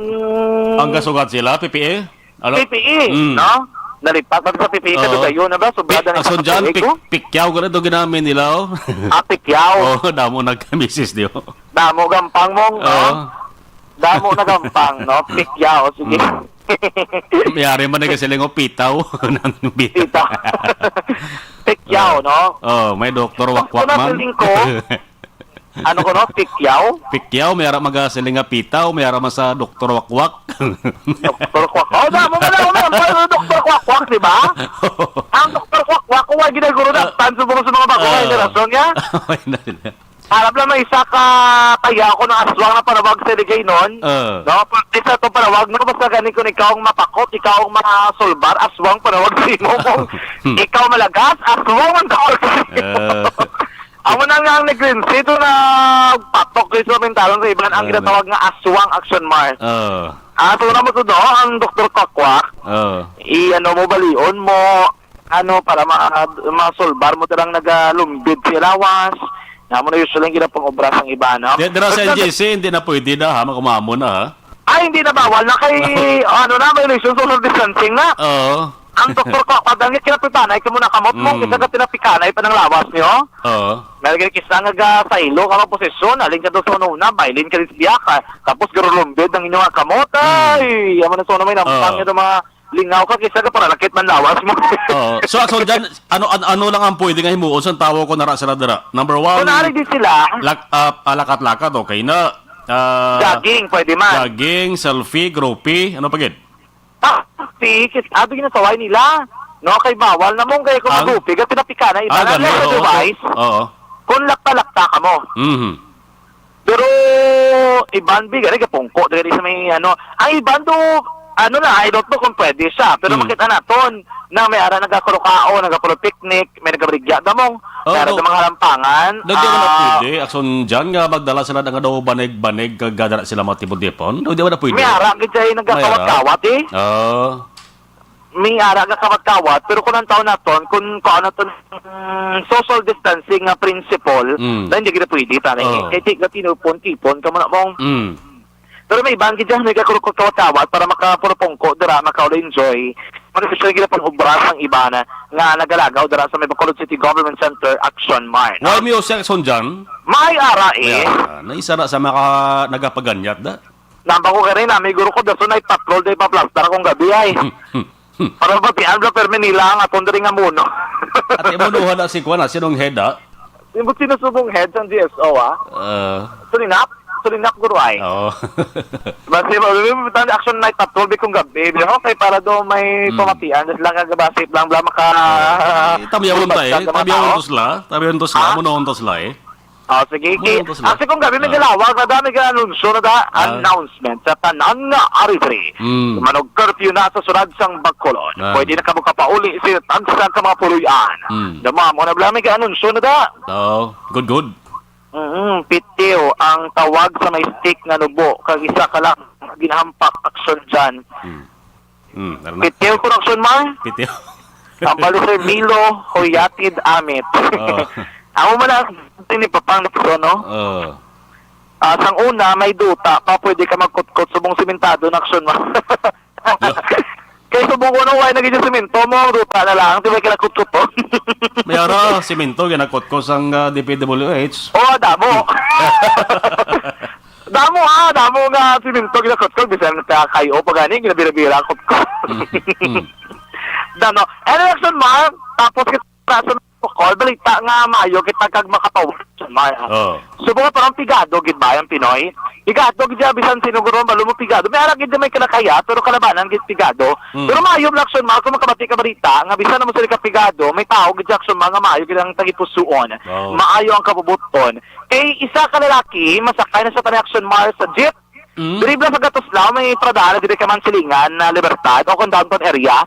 Ang kasugat sila, P P A? Ano? P P E, Mm. no? Nalipat pa sa P P E, Oo. kadugayon na ba? Sobrada Pi-, na aso dyan, sa pik-, pikyaw ko na ito ginamit nila, oh. Ah, pikyaw. Oh, damo nagkamisis niyo. Damo gampang mong, no? Oo. Damo na gampang, no? Pikyaw, sige. Mm. Mayari man na kasi lang, oh, pitaw. Nang bitaw. Pitaw. Pikyaw, Oh. no? Oh, may doktor Ang wakwak una, man. feeling ko, Ano ko, no? Pikyaw? Pikyaw, may ara magasiling nga pitaw, may ara man sa Doktor Wakwak. Doktor Kwak. Oh, damo ka na, may ampay sa Doktor Kwakwak, di ba? Ang Doktor Kwakwak, kung wala ginaguro na, Ah. tan subong sa mga bago nga Ah. henerasyon niya. Ay, na sila. Harap lang may isa ka kaya ako ng aswang na panawag sa Ligay nun. Ah. No? Pa-, isa to panawag, no? Basta gani kung ikaw ang mapakot, ikaw ang masulbar, aswang panawag sa imo. Kung Hmm. ikaw malagas, aswang ang tawag sa imo. Ah. Amo na nga ang negligensya, ito na patok kayo sa pintalan sa iban ang Ah, ginatawag nga aswang, Action Mar. Oh. Ah, so na mo to, no? Ang Doktor Kwakwak, Oh. i-ano mo, balion mo, ano, para ma-, masolbar mo tarang nagalumbid sa lawas. Nga mo na usually ang ginapang-obra sang iba, no? Di, dira sa Pero N G C, hindi na pwede na, ha? Makumamon na, ha? Ay, hindi na, bawal na kay, ano na, violation social distancing na. Oo. Ang doktor ko, pag ang kinapipanay ka muna kamot mo, Mm. Kisa ka pinapikanay pa ng lawas niyo. Oo. Meron kayo kisa nga ga-, sa ilo ka posisyon, alin ka doon sa una-una, bailin ka rin sa biya ka, tapos garulumbid ang inyong kamot, Mm. ay, yaman na sa una may nampang Oo. yung mga lingaw ka, kisa ka para lakit man lawas mo. Oo. So, so dyan, ano, an-, ano lang ang pwede nga himuon sa tawo kung nara sila dira? Number one, Kung nari di sila, lak-, ah, ah, lakat-lakat, okay na. Ah, Jogging, pwede man. Jogging, selfie, groupie, ano pa gid? Ah, si, kis-, ado ginasaway nila. No, kay bawal na mong kay kung Ang? Mag-groupie, ka pinapika na iba Ah, na ganun, lang sa oo, device. Oo. Kung lakta-lakta ka mo. Mhm. Pero iban, bi, gani, gapungko, gani sa may, ano, ang iban do, ano na, I don't know kung pwede siya. Pero Hmm. makita naton na may ara nagkakurukao, nagkapulo picnic, may nagabaligya damong, Oh, may ara no. Damang halampangan. Daw di man na Ah, pwede, akson dyan nga magdala sila nga daw banig-banig, kag gadala sila mga tipon-tipon. Daw di man na pwede. May ara, gid siya, eh, May ara. Nagkakawat-kawat, eh. Oh. May ara nga kawat-kawat, pero kung ang taon naton, kung, kung ano to, mm, social distancing nga principle, Mm. na hindi gid pwede, pare. Oh. Kay ti-, tinupon-tipon ka mo na mong Mm. Pero may iban gid dyan, may kakurukot kawat-kawat para makapurupungko dira, makaul-enjoy. Ano siya gid pang obra sang iba na nga nagalagaw dira sa may Bacolod City Government Center, Action Mart. Why music son dyan? May ara, eh. May ara. Na isa na sa maka nagapaganyat da. Nambang ko kay na, may guro ko, daso na ipatol, da ipaplastar akong gabi ay. Hmm, hmm, hmm. Para batian bla permi nila ang aton diri nga muno. At imunuhan na si Kwan, ah, sinong head, ah? Yung ba't sinusubong head sang D S O, ah? Ah. Sulinap? Sulinap, guro, ay. Oo. Basta, yung, yung, yung, action night patrol, di kong gabi, di, okay, para daw may Hmm. pamatian, just lang kagabasip lang, bla, maka-, Eh, tamyawon ta, eh. basta Tamyawon tao. To sila. Tamyawon to sila. Ah? Amo na to sila, eh. Oh, sige. Amo na to sila. Kasi kung gabi, may Ah. galawag na dami ka anunsyo na da, Ah. announcement sa tanan nga ari diri. Mm. Manog curfew na sa sulod sang Bacolod. Ah. Pwede na kamo kapauli sa tagsa ka mga puloy-an. Mm. Dama mo na bala may anunsyo na da. Oo. Good, good. Mm, pitiw ang tawag sa may stick nga nubo, kag isa ka lang ginahampak aksyon dyan. Mm. Mm, tara na. Pitiw ko aksyon, Mar? Pitiw. Ang bali, Sir Milo, Hoyatid, Amit. Oo. Amo man ang ni Papang Nixon, no? Oo. Ah, sang una, may duta pa, pwede ka magkutkot subong simentado na aksyon mo. Kay subong ko, no, why naging semento mo, ang duta na lang, di ba, kinakutkuton? May ara, semento, ginakutkot sang, ah, D P W H. Oo, damo. Damo, ah, damo nga semento, ginakutkot, bisan ka kayo, pag gani, ginabira-bira, kutkot. Mm. Mm. Dano. Ano, aksyon, Mar? Tapos, Kaso, Bukol, balita nga maayo kita kag makapawag, Mar. Oh. Subong nga parang pigado gid ba ang Pinoy? Pigado gid siya, bisan sino guro, balo mo pigado. May ara gid may kalakaya, pero kalabanan gid pigado. Mm. Pero maayo lang, aksyon, Mar, kung makabati ka balita nga bisan naman sila ka pigado, may tao gid siya, aksyon, Mar, nga maayo gid ang tagipusuon. Oh. Maayo ang kabubuton. Kay isa ka lalaki, masakay na sa tanay, aksyon, Mar, sa jeep. Mm. Diri bala sa Gatoslaw, may pradahan na diri kay Mansilingan na Libertad o kung downtown area.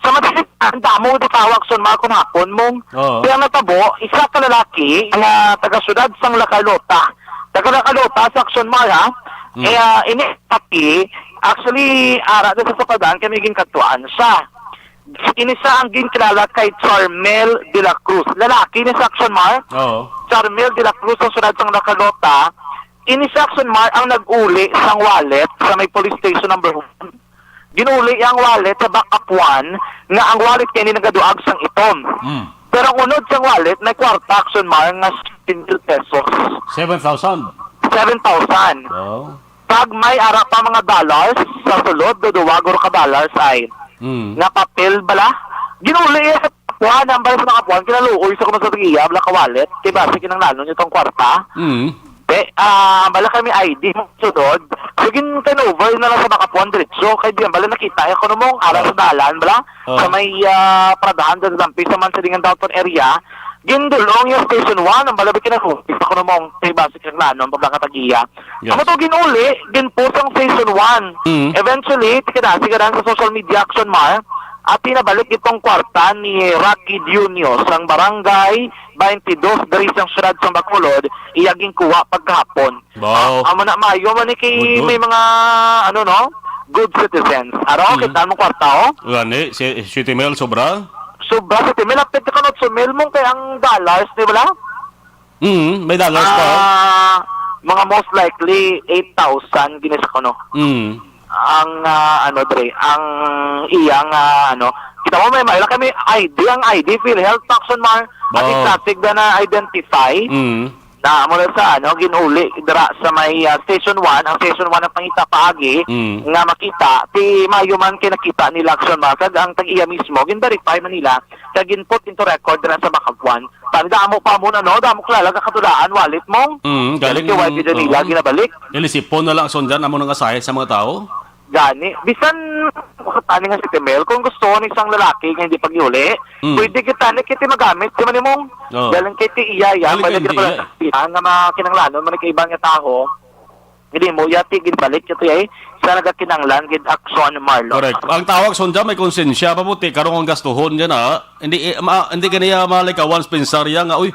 Sa Mansilingan, damo di tawag sun mga kunhapon mong. Oo. Kaya natabo, isa ka lalaki nga taga-syudad sang La Carlota. Taga La Carlota sa Action Mall, ha? Mm. Eh, ah, ini lalaki, actually, ara na sa Sapadan, kami ginkadtuan siya. Ini siya ang ginkilala kay Charmel de la Cruz. Lalaki ni sa Action Mall. Oo. Charmel de la Cruz, ang syudad sang La Carlota. Ini si Action Mall ang nag-uli sang wallet sa may police station number one. Ginuli ang wallet sa backup one nga ang wallet kini nagaduag sang itom. Mm. Pero ang unod sang wallet may kwarta, Action Mall, nga seven mil pesos. Seven thousand? Seven thousand. Wow. Kag may ara pa mga dollars sa sulod, duduwa guro ka dollars ay Mm. nga papel bala. Ginuli iya sa kuan, ang bala sa mga kuan, kinaluoy sa kuno sa iya, bala ka wallet. Kay basi kinanglanon niya tong kwarta. Mm. Te, ah, bala kami I D mo sudod. So, gin-turn over na lang sa backup one diretso. Kay di, ang bala nakita, eh, kuno mong ara sa dalan, bala. Oh. Sa may, ah, Pradahan, sa Lampi, sa Mansilingan downtown area. Gindulong yung station one, ang bala ba kinaluoy sa kuno mong kay basi kinanglanon, pag nakatagiya. Yes. Amo to ginuli, ginpost ang station one. Mm. Eventually, tikadasi ka sa social media, Action Mall, at pinabalik itong kwarta ni Rocky Dionio sang barangay twenty-two diri sang siyudad sang Bacolod, iya ginkuha pagkahapon. Wow. Ah, amo na, maayo man ni kay Good, good. may mga, ano, no? Good citizens. Aro, Mm. kita mo kwarta, oh. Gani, si, siyete mil sobra? Sobra siyete mil, apit ka kanot sa mil mong kay ang dollars, di ba la? Mm, may dollars pa, oh. Ah, mga most likely, eight thousand, gini sa kuno. Mm. Ang, ah, ano, dre, ang iyang, ah, ano, kita mo, may, may, kami I D, ang I D, PhilHealth, Taxon Mar, at Wow. exotic na na-identify. Mm. Na, mula sa, ano, ginuli, dira sa may, ah, Station one, ang Station one ang pangita paagi, Mm. nga makita, ti mayo man kay nakita nila Action Mar, kag ang tag-iya mismo, gin-verify man nila, kag gin-put into record dira sa Bacabwan. Tanda mo pa mo na, no? Damo kilala ka katulaan, wallet mo. Mm, galing, Galing kay Y B Danila, oo. ginabalik. Ilisipon na lang, Action Jan, amo nang asahe sa mga tao. Gani, bisan, ani nga si Timel, kung gusto ni isang lalaki nga hindi pag-iuli, Mm. pwede kita ni kiti magamit, di man imong Oo. galing kay ti iya, ya, Galing pwede kay kita ti iya. pala nga mga kinanglanon, man kay iba nga tao. Hindi mo, yati, ginbalik, yati, ay, sa nagakinanglan, gid, Action Marlo. Correct. Ang tawag, Action Jan, may konsensya pa puti, karong ang gastuhon dyan, ha? Hindi, eh, ma-, hindi ka niya malikawan, pensar ya nga, uy,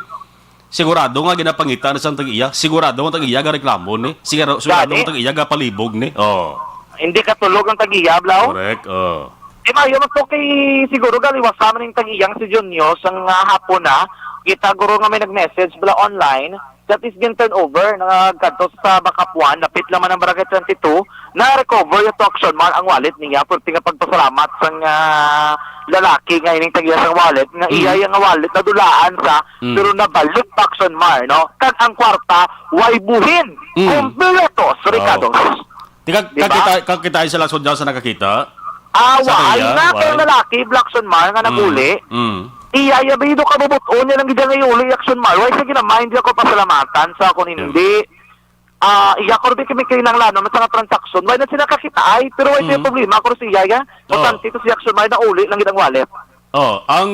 sigurado nga ginapangita na sang tag-iya. Sigurado nga tag-iya ga reklamo ni. Sigurado, sigurado Gani? nga tag-iya ga palibog ni. Oh. Hindi katulog ang tag-iya, Blau? Correct, oh. Di ba, yun po kay siguro galiwasa man yung tag-iyang si Junyo sang, ah, hapon na. Kita guro nga may nag-message bala online. That is gin turn over, nagkadto sa Bacapuan, lapit lang man ang Barangay twenty-two, na-recover yung to Action Mar ang wallet niya. Pwerte nga pagpasalamat sang, ah, lalaki nga ining tag-iya sang wallet, nga Mm. iya yang wallet, nadulaan sa, Mm. pero nabalik pa Action Mar, no? Kag ang kwarta, way buhin, Mm. kompleto, Ricardo. Oh. Di ka, Di ba? kakita, kakita sila sundyan sa nakakita? Ah, Sa wa, ay kaya, na, kay wa. lalaki, Blackson Mar, nga Mm, naguli. mm. Iya, iya, bido ka bubut-on niya lang gid nga iuli, Action Mar. Why, sige naman, hindi ako pasalamatan sa akon, Yeah. hindi. Ah, iya, ko rin kami kinahanglan naman sa nga transaksyon. Why na sila kakita ay, pero why siya Mm. problema? Ako rin si Yaya. Oh. Botante to si Action Mar, nauli lang gid ang wallet. Oh, ang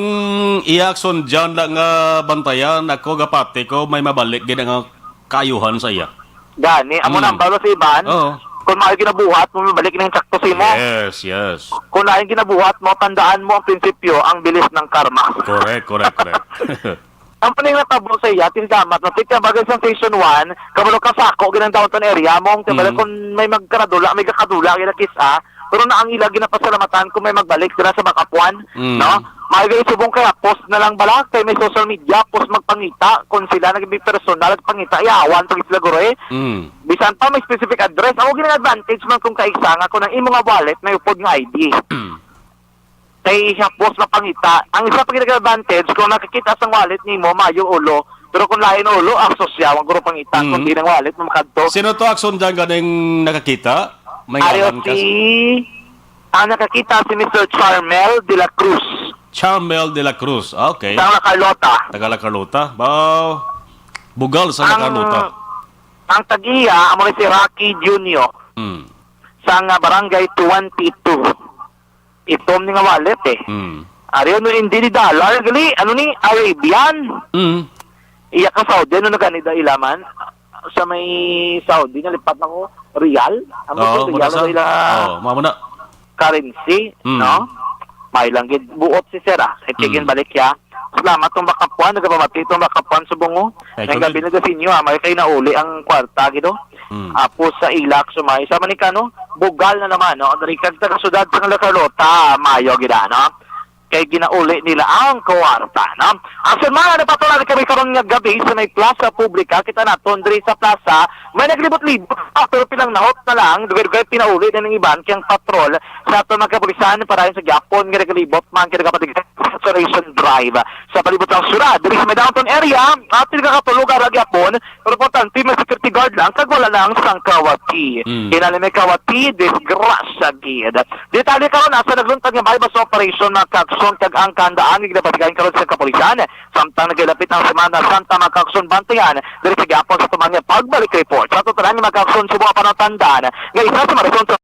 iya Action Jan lang nga bantayan, ako gapati ko, may mabalik gid ang kaayuhan sa iya. Gani, amo Mm. na ang balo sa iban. Oo. Kung maayo ginabuhat mo, mabalik na yung sakto sa imo. Yes, yes. Kung lain ginabuhat mo, tandaan mo ang prinsipyo, ang bilis ng karma. Correct, correct, correct. Ang paning natabo sa iya, tindamat, no? Tika, bagay sa Station one, kabalo ka sako, ginang downtown area, mong, Mm. kung may magkaradula, may kakadula, ginakis-a, pero na ang ila ginapasalamatan kung may magbalik dira sa Bacapuan, Mm. no? Maayo gani subong kaya post na lang bala kay may social media, post magpangita kung sila naging personal nagpangita, ihawan pag sila guro eh. Mm. Bisan pa may specific address, ako gina-advantage man kung kaisa nga kung ang imo nga wallet may upod nga I D. Kay siya post mapangita. Ang isa pa gina-advantage kung nakakita sang wallet nimo, mayo ulo. Pero kung lain ulo, ang sosya, wag guro pangita Mm. kung di nang wallet mo makadto. Sino to Action Jan ganing nakakita? May Ayo ngalan ka? si Ang nakakita si Mister Charmel de la Cruz. Charmel de la Cruz. Ah, okay. Sang La Carlota. Taga La Carlota. Wow. Bugal sa La Ang, Carlota. ang tag-iya, amo ni si Rocky Junior. Hmm. Sang, ah, Barangay twenty-two. Itom ni nga wallet eh. Hmm. Ari, ano, hindi ni dollar, gali, ano ni, Arabian. Hmm. Iya ka Saudi, ano na gani da ilaman? sa may Saudi, nalipat na ko, riyal. Ang Oo, mga muna riyal sa, sa ila oo, mao na. Currency, Mm. no? May lang gid buot si sir, ah. Kay Mm. ginbalik siya. Salamat tong bakapuan, nagapamati tong bakapuan sa bungo. Ay, May gabi na sa inyo, ah. May kay nauli ang kwarta, gido. Mm. Apo sa ilak, sumay. Sa manikano, bugal na naman, no? Dari kag taga sudad sa La Carlota, mayo gid, ah, no? Kay ginauli nila ang kwarta, no? Action man, ano pa to, kami karon nga gabi sa may plaza publika, kita naton diri sa plaza, may naglibot-libot, ah, pero pilang nahot na lang, dugay-dugay pinauli na ng iban kay ang patrol sa aton mga kapulisan para sa gyapon nga naglibot man kay nagapatigayon sa Restoration Drive sa palibot sang syudad. Diri sa may downtown area, atin kakatulog ara gyapon, pero importante may security guard lang kag wala lang sang kawati. Mm. Kinali may kawati, disgrasya gid. Detalye karon, asa nagluntad nga may bus operation, mga kaaksyon, kag ang kahandaan nga ginapatigayon karon sa kapulisan samtang nagilapit ang Semana Santa, mga kaaksyon, bantayan diri sa gihapon sa tuman nga pagbalik report. Sa totolan, mga kaaksyon, subong pa natandaan nga isa sa mga rason sa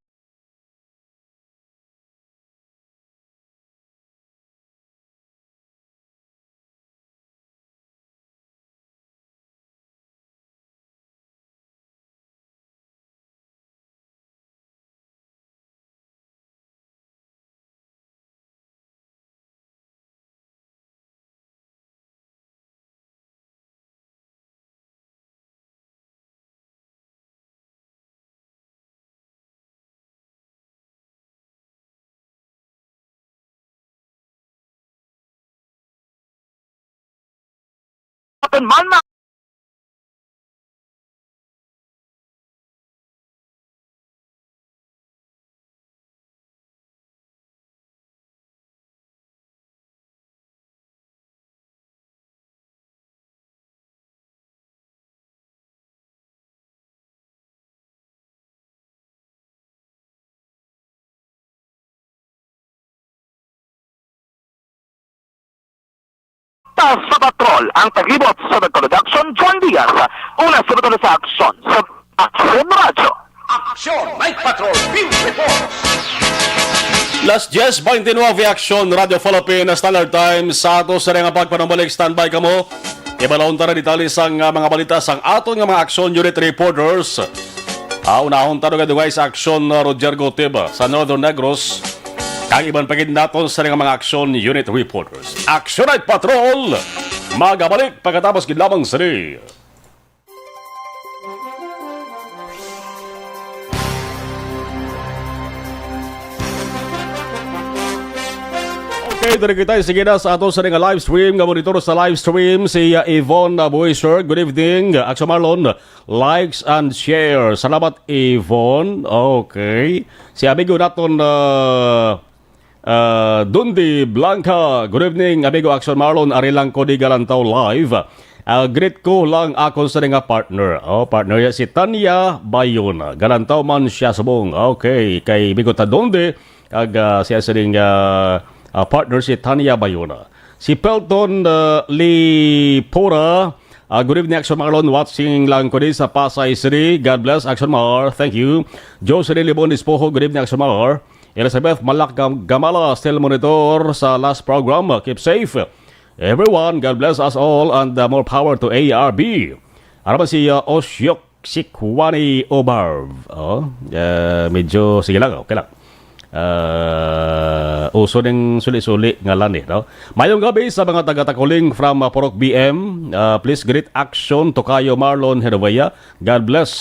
Aton man, ma- Ta sa patrol ang tagibot sa Production, John Diaz. Una sa patrol sa aksyon sa Aksyon Radyo. Aksyon Night Patrol Field Report. Las diez veintinueve, Aksyon Radyo Philippines Standard Time. Sa ato sa nga pagpanumbalik, standby kamo. Ibalon ta na detalye sang, ah, mga balita sang aton nga mga aksyon unit reporters. Ah, unahon ta dugay-dugay sa aksyon, ah, Roger Gotib, ah, sa Northern Negros. Kag iban pa gid naton sa nga mga aksyon unit reporters. Aksyon Night Patrol! Magabalik pagkatapos gid lamang sini. Okay, diri kita. Sige na sa ato sa nga live stream, nga monitor sa live stream, si, uh, Yvonne, uh, Boyser. Good evening, uh, Aksyon Marlon. Likes and share. Salamat, Yvonne. Okay. Si amigo naton, uh, uh, Dundi Blanca. Good evening, amigo Aksyon Marlon. Ari lang ko di Galantaw live. Uh, greet ko lang akon sa nga partner. Oh, partner ya si Tanya Bayona. Galantaw man siya subong. Okay, kay amigo ta Dundi. Kag, ah, siya sining, ah, ah, partner si Tanya Bayona. Si Pelton, ah, Lipora, ah, good evening, Aksyon Marlon. Watching lang ko din sa Pasay City. God bless, Aksyon Mar. Thank you. Jocelyn Libon Espojo, good evening, Aksyon Mar. Elizabeth Malak Gam-, Gamala, still monitor sa last program. Keep safe. Everyone, God bless us all and, uh, more power to A R B. Ano ba si, uh, Osyok Sikwani Obarv? Oh, uh, medyo, sige lang, okay lang. Uh, uso ning suli-suli nga lani, no? Mayong gabi sa mga taga-Takuling from, uh, Purok B M. Uh, please greet Action Tokayo Marlon Henovea. God bless.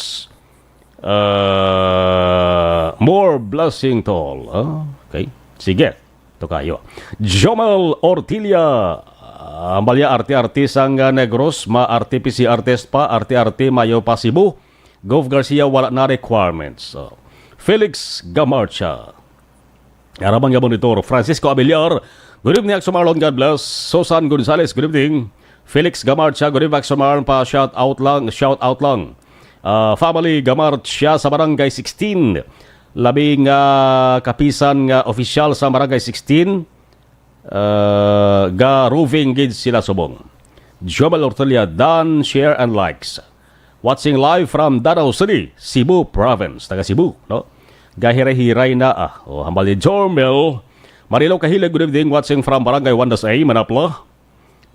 Uh, more blessing to all. Oh, okay. Sige. Tokayo. Jomel Ortilia, ah, Amalia, arte-arte sang, ah, Negros, ma-arte P C artist pa, arte-arte mayo pa Cebu. Gov Garcia, wala na requirements. Oh. Felix Gamarcha. Araman nga monitor, Francisco Abiliar. Good evening, Aksyon Marlon. God bless. Susan Gonzalez, good evening. Felix Gamarcha, good evening, Aksyon Marlon. Pa shout out lang, shout out lang. Ah, family Gamarcha sa Barangay sixteen. Labi nga kapisan nga opisyal sa Barangay sixteen, ah, ga-roving gid sila subong. Jomel Ortelia, done, share and likes. Watching live from Danao City, Cebu Province. Taga Cebu, no? Gahiray-hiray na, ah. O, hambal ni Jormel. Marilaw Kahilig, good evening. Watching from Barangay Wandas A, Manapla.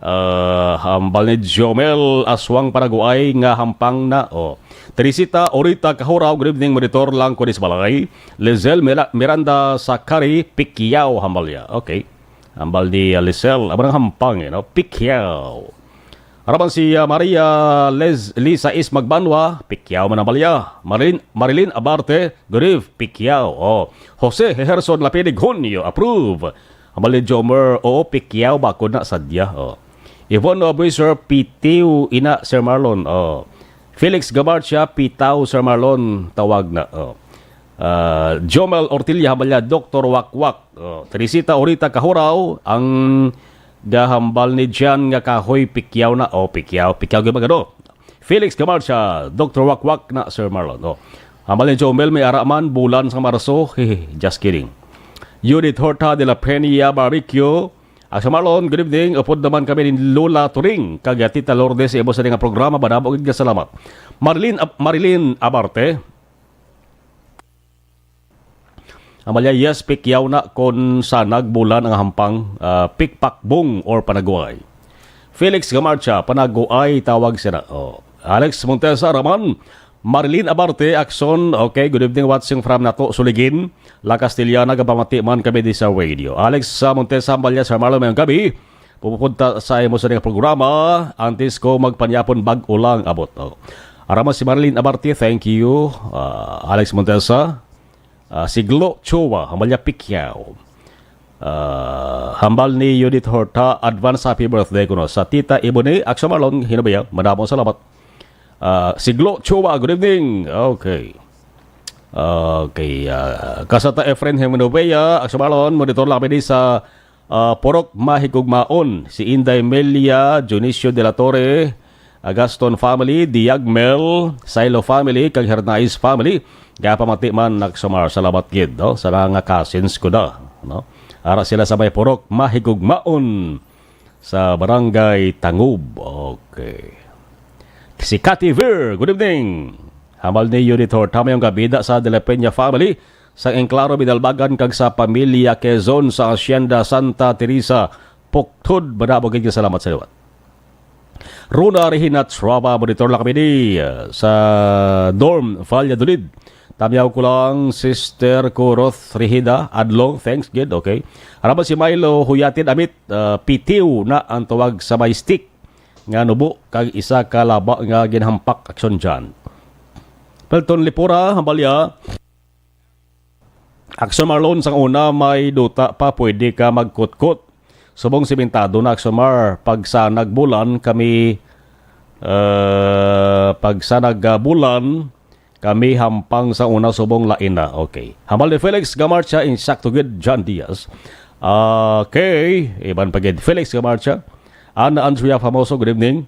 Ah, hambal ni Jomel Aswang Paraguay nga hampang na. Oh. Teresita Orita Kahuraw, good evening, monitor lang ko dis balay. Lizelle Mira- Miranda Sakari Picquiao, hambal niya. Okay. Hambal ni, ah, Lizelle, amo nang hampang, eh, no? Picquiao. Araman si, ah, Maria Les- Lisa Is Magbanwa, Picquiao man hambal niya. Marilyn, Marilyn Abarte, good eve, Picquiao. Oh. Jose Herson Lapide Gonyo, approve. Hambal ni Jomer, oo, Picquiao ba ko na sadya. Oh. Yvonne Obriser, pitiw ina, Sir Marlon. Oh. Felix Gamarcha, pitaw, Sir Marlon, tawag na. Oh. Ah, Jomel Ortilla, hambal niya, Doktor Wakwak. Oh. Teresita Orita Kahuraw, ang gahambal ni Jan nga kahoy, Picquiao na. Oh, Picquiao, Picquiao, gimagano. Felix Gamarcha, Doktor Wakwak na, Sir Marlon. Oh. Hambal ni Jomel, may ara man, bulan sa Marso. Hehe, just kidding. Judith Horta de la Peña Barbecue. Ah, Sir Marlon, good evening. Upod naman kami ni Lola Turing, kag Tita Lourdes, sa imo sa nga programa. Madamo gid nga salamat. Marilyn Ab- Marilyn Abarte. Hambal niya, yes, Picquiao na kon sanag bulan ang hampang, ah, pikpakbong or panaguay. Felix Gamarcha, panaguay tawag sila. Oh. Alex Montesa, Raman, Marilyn Abarte, Akson. Okay, good evening, watching from Nato, Suligin, La Castellana, gapamati man kami di sa radio. Alex, ah, Montesa, hambal niya, Sir Marlon, mayong gabi. Pupupod ta sa imo sa nga programa, antes ko magpanyapon, bag-o lang abot. Oh. Araman si Marilyn Abarte, thank you. Ah, Alex Montesa, ah, Siglo Chua, hambal niya Picquiao. Ah, hambal ni Judith Horta, advance happy birthday kuno sa Tita Ebony, Aksa Marlon, Hinubia, madamo salamat. Ah, Siglo Chua, good evening. Okay. Okay, ah, Kasata Efren Himunubeya, Aksa Marlon, monitor lang kami di sa, ah, Purok Mahigugmaon, si Inday Melia, Dionisio de la Torre, ah, Gaston family, Diagmel, Silo family, kag Hernais family. Gapamati man, Aksa Mar, salamat gid, no, sa mga cousins ko na, no? Ara sila sa may Purok Mahigugmaon sa Barangay Tangub. Okay. Si Cathy Ver, good evening. Hambal ni Judith Horta, mayong gabi da sa De La Peña family, sa Enclaro Bidalbagan, kag sa pamilya Quezon sa Hacienda Santa Teresa, Puktod. Madamo gid nga salamat sa liwat. Runa Regina Traba, monitor lang kami di, uh, sa dorm, Valladolid. Tamyaw ko lang, sister ko, Ruth Rehida, Adlong, thanks gid, okay. Araman si Milo Huyatin Amit, uh, pitiw na ang tawag sa may stick nga nubo kag isa ka laba nga ginhampak, action dyan. Pelton Lipura, hambalya. Action Marlon, sang una may duta pa, pwede ka magkutkot. Subong simentado na, Action Mar, pag sa nagbulan kami, uh, pag sa nagbulan, kami hampang sa una subong lain na. Okay. Hambal ni Felix Gamarcha, insakto gid, John Diaz. Okay. Iban pa gid, Felix Gamarcha. Ana Andrea Famoso, good evening.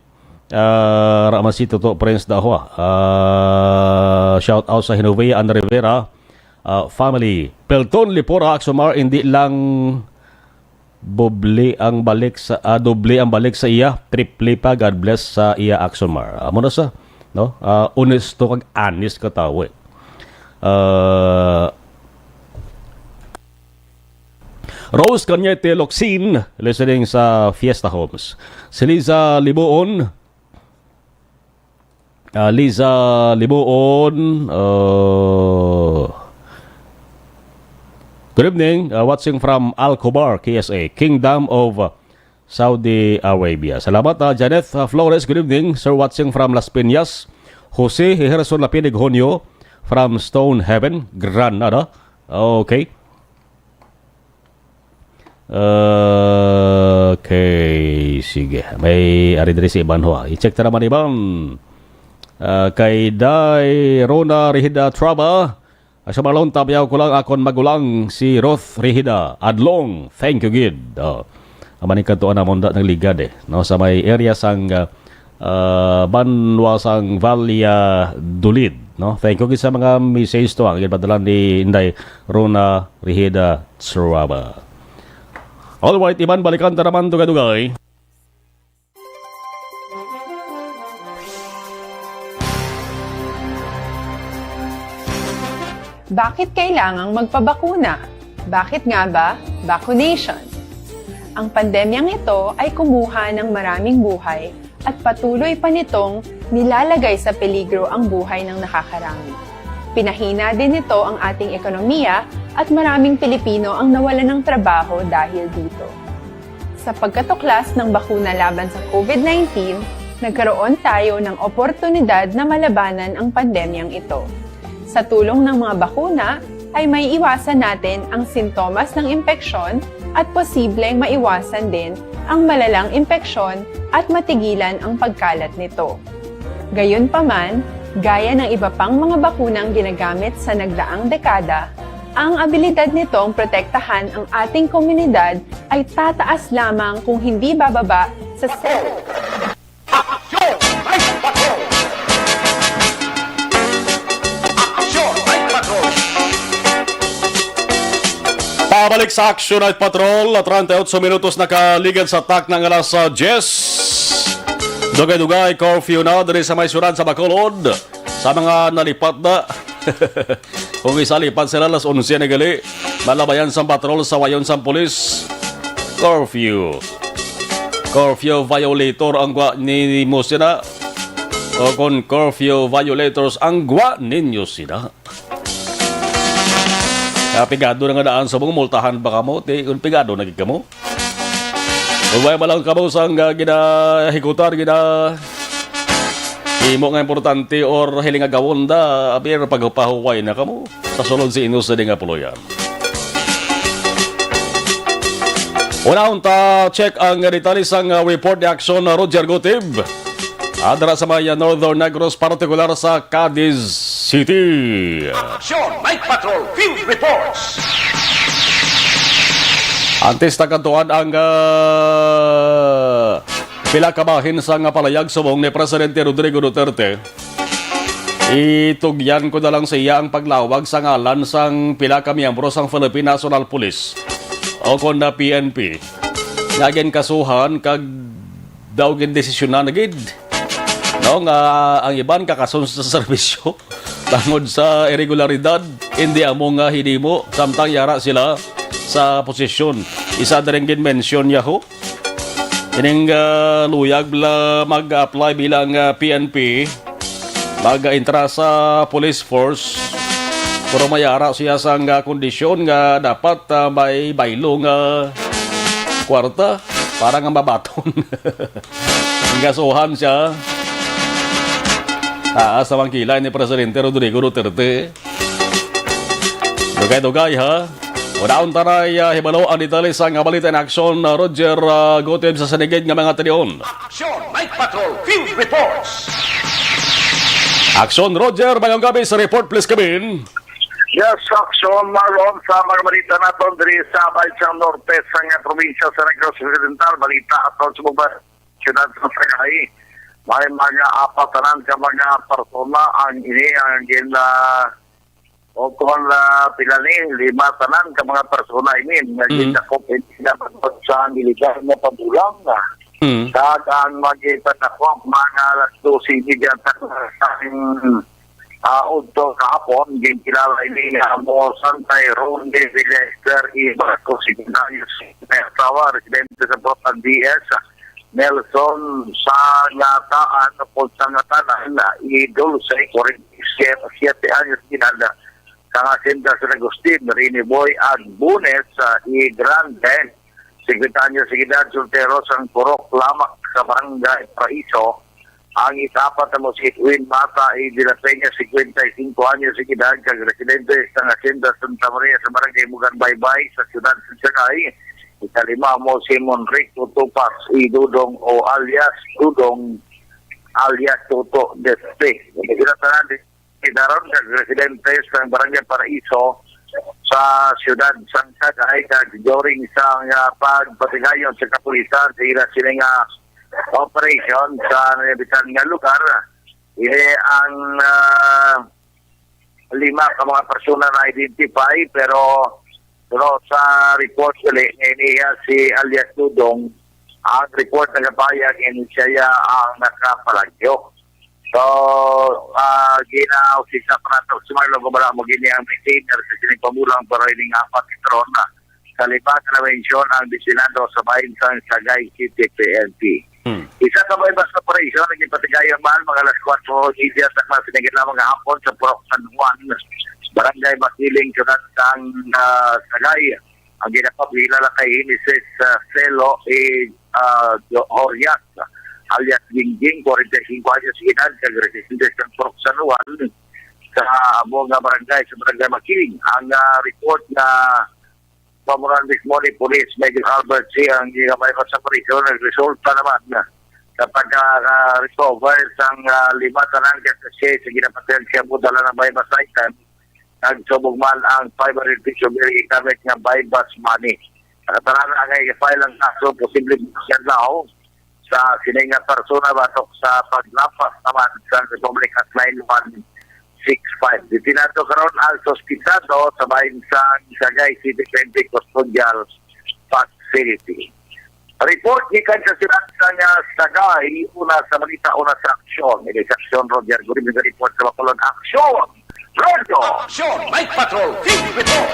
Ah, Ramasito to, Prince Dahua. Ah, shout out sa Hinovea and Rivera, ah, family. Pelton Lipora, Axomar, hindi lang doble ang balik sa, ah, doble ang balik sa iya, triple pa. God bless sa iya, Axomar. Amo na sa, no? Ah, honesto kag honest ka tawo, eh. Ah, Rose Cañete Locsin, listening sa Fiesta Homes. Si Liza Libuon, ah, Liza Libuon, uh, good evening, uh, watching from Al Khobar, K S A, Kingdom of Saudi Arabia. Salamat, ah, Janet, ah, Flores, good evening. Sir, watching from Las Piñas. Jose Herson Lapinig Honyo from Stone Heaven, Granada. Okay. Okay, sige. May ari diri si Iban ho, ah. I-check ta naman, Iban. Ah, kay Day Rona Rihida Traba, ah, sa Marlon, tabiaw ko lang akon magulang si Ruth Rihida Adlong. Thank you, gid. Oh. Amaning kantuan namon da nagligad, eh, no? Sa may area sang, ah, ah, banwa sang Valladolid, no? Thank you gid sa mga message to, ang ginpadala ni Inday Rona Rihida Tsuraba. All right, Iban, balikan ta naman dugay-dugay. Bakit kailangang magpabakuna? Bakit nga ba vaccination? Ang pandemyang ito ay kumuha ng maraming buhay at patuloy pa nitong nilalagay sa peligro ang buhay ng nakakarami. Pinahina din nito ang ating ekonomiya at maraming Pilipino ang nawalan ng trabaho dahil dito. Sa pagkatuklas ng bakuna laban sa COVID nineteen, nagkaroon tayo ng oportunidad na malabanan ang pandemyang ito. Sa tulong ng mga bakuna, ay may iwasan natin ang sintomas ng impeksyon at posibleng maiwasan din ang malalang impeksyon at matigilan ang pagkalat nito. Gayunpaman, gaya ng iba pang mga bakunang ginagamit sa nagdaang dekada, ang abilidad nitong protektahan ang ating komunidad ay tataas lamang kung hindi bababa sa Pabalik sa Action Night Patrol, treinta y ocho minutos nakaligad sa tak ng alas ah, diyes. Dugay-dugay, curfew na diri sa may syudad sa Bacolod. Sa mga nalipat na, kung isa lipat sila, alas onse na gali. Malabayan sang patrol sa wayon sang pulis. Curfew. Curfew violator ang gwa ni mo sina. O kung curfew violators ang gwa ninyo sina. Kaya pigado na nga daan sa mong multahan ba kamo? Ti, kung pigado na gid kamo? Huway ba lang kamo sang ah, ginahikutan, gina... Imo nga importante or hiling agawon da, abir pagpahuway na kamo. Sa sulod si Inos sa nga puloyan. Una unta, check ang detalye sang ah, report ni Action ah, Roger Gutib. Adra sa may ah, Northern Negros, partikular sa Cadiz City. Action Night Patrol Field Reports. Antes tagadtuan ang ah, pila ka bahin sang palayag subong ni Presidente Rodrigo Duterte, itugyan ko na lang sa iya ang paglawag sa ngalan sang pila ka miyembro sang Philippine National Police o kon na P N P nga ginkasuhan kag daw gindesisyonan na gid, no, nga ang iban kakason sa serbisyo tungod sa irregularidad, hindi amo nga hinimo samtang yara sila sa posisyon. Isa diri ang ginmensyon niya ho. Ining ah, luyag bala mag-apply bilang ah, P N P, mag-intra sa police force, pero may ara siya sang ah, kondisyon nga dapat ah, may baylo nga kwarta para nga mabaton. Ang gasuhan siya. Taas naman kilay ni Presidente Rodrigo Duterte. Dugay-dugay ha. Unaon tanay uh, hibalo ang detalye sang balita in action uh, Roger uh, Gutib sa sinigid nga mga talion. Action Night Patrol Field Reports. Action Roger, mayong gabi sa report please kabin. Yes, action Marlon sa mga balita naton diri sa Bahichang Norte sa nga probinsya sa Negros Occidental. Balita aton sa mga siyudad sa Sagay. May mga apat tanan ka mga persona ang ini ang gin uh, o kung uh, pila ni lima tanan ka mga persona ini nga mm. Ginakop ini dapat sa iligal nga pabulang na. Mm. Kag ang magipatako mga alas dose gid ang uh, udto kahapon, ginkilala ini nga amo Santay Ronde Villar Ibarco, sekundaryo sa may asawa, residente sa Botan D S, Nelson Sangataan, o Sangatanan, i Dulce, forty-seven anyos de edad, sang Hacienda San Agustin, Rini Boy, ag Bunes, i Grande, cincuenta anyos de edad, soltero, sang Purok Lamak, sa Barangay Paraiso, Ang ikapat amo si Edwin Mata y de la Peña, cincuenta y cinco anyos de edad, kag residente sang Hacienda Santa Maria sa Barangay Mugan Baybay sa siyudad sa Siargao. Ikalima amo si Monrico Tupas y Dudong o alias Dudong alias Toto Despe. Sila tanan Daron kag residente sa Barangay Paraiso sa siyudad sang Sagay kag during sa nga pagpatigayon sa kapulisan sa ila sini nga operation sa nabitan nga lugar. Ini ang ah, lima ka mga persona na-identify pero pero sa report gali nga iniya si alias Dudong ang report nagapahayag nga siya ang nakapalagyo. So, ah, ginausisa pa nato si Marlon kung wala mo gini ang maintainer sa sining pamulang pero ining apat ni Tron na. Sa lima ka namensyon ang destinado sa bahin sang Sagay City P N P. Hmm. Isa ka buy-bust operation ang ginpatigayon man mga alas kuwatro y media sa mga sinigit lamang nga hapon sa Purok San Juan, Barangay Makiling, syudad sang, ah, Sagay. Ang ginapakilala kay Genesis, ah, Celo, eh, ah, Jo-, Horias, alias Gingging, forty-five anyos edad, kag residente sa Purok San Juan, sa amo nga barangay, sa Barangay Makiling. Ang, ah, report nga pamunan mismo ni Police Major Albert C. ang ginamay sa operasyon, nagresulta naman na sa pagka-recover sang, ah, lima tanan ka sachet sa ginapatihan siya mo dala ng may masaitan. Nagsubog man ang five hundred peso bill gamit nga buy-bust money. Nakataran na nga i-file ang kaso, posible siya daw sa sini nga persona batok sa paglapas naman sa Republic Act nine one six five. Detinado karon ang suspitsado sa bahin sang Sagay City P N P Custodial Facility. Report gikan sa siyudad sang, ah, Sagay, una sa balita, una sa aksyon. Ini sa aksyon, Roger Gurib, report sa Bacolod. Aksyon! Radyo! Aksyon! Night Patrol! Fifty-four!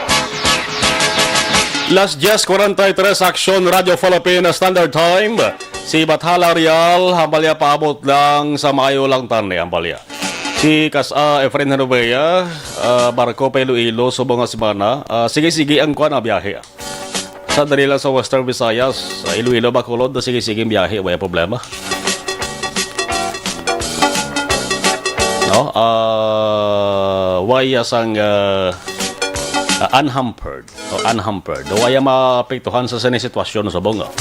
Las diez cuarenta y tres, Aksyon, Radyo Philippine Standard Time. Si Bathala Real, hambalya paabot lang sa maayo lang tani, hambalya. Si Kas-, ah, Efren Hanubea, ah, barko pa Iloilo, subong nga semana. Ah, sige-sige ang kuwan, ah, biyahe, ah. Sa dali lang sa Western Visayas, sa Iloilo, Bacolod, na sige-sige ang biyahe, wala problema. No? Ah, waya sang, ah, ah, unhampered. O unhampered. Waya maapektuhan sa sini sitwasyon sa bunga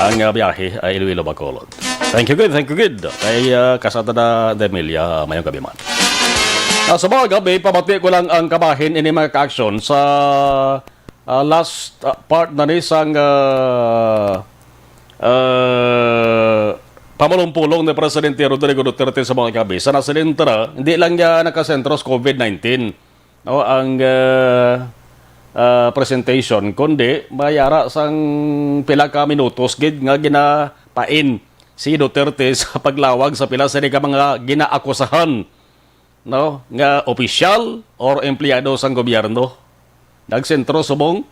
ang, ah, biyahe, ah, Iloilo, Bacolod. Thank you, good. Thank you, good. Kay, ah, Kasada na Demilia, mayong gabi man. Ah, sa mga gabi, pamati ko lang ang kabahin ini mga ka-aksyon sa, ah, last, ah, part na ni sang, ah, ah, pamulong-pulong ni Presidente Rodrigo Duterte sa mga gabi. Sa nasilin tara, hindi lang niya nakasentro sa covid nineteen, no, ang, ah, ah, presentation, kundi mayara sang pila ka minutos gid nga ginapain si Duterte sa paglawag sa pila sini ka mga ginaakusahan, no, nga opisyal or empleyado sang gobyerno. Nagsentro subong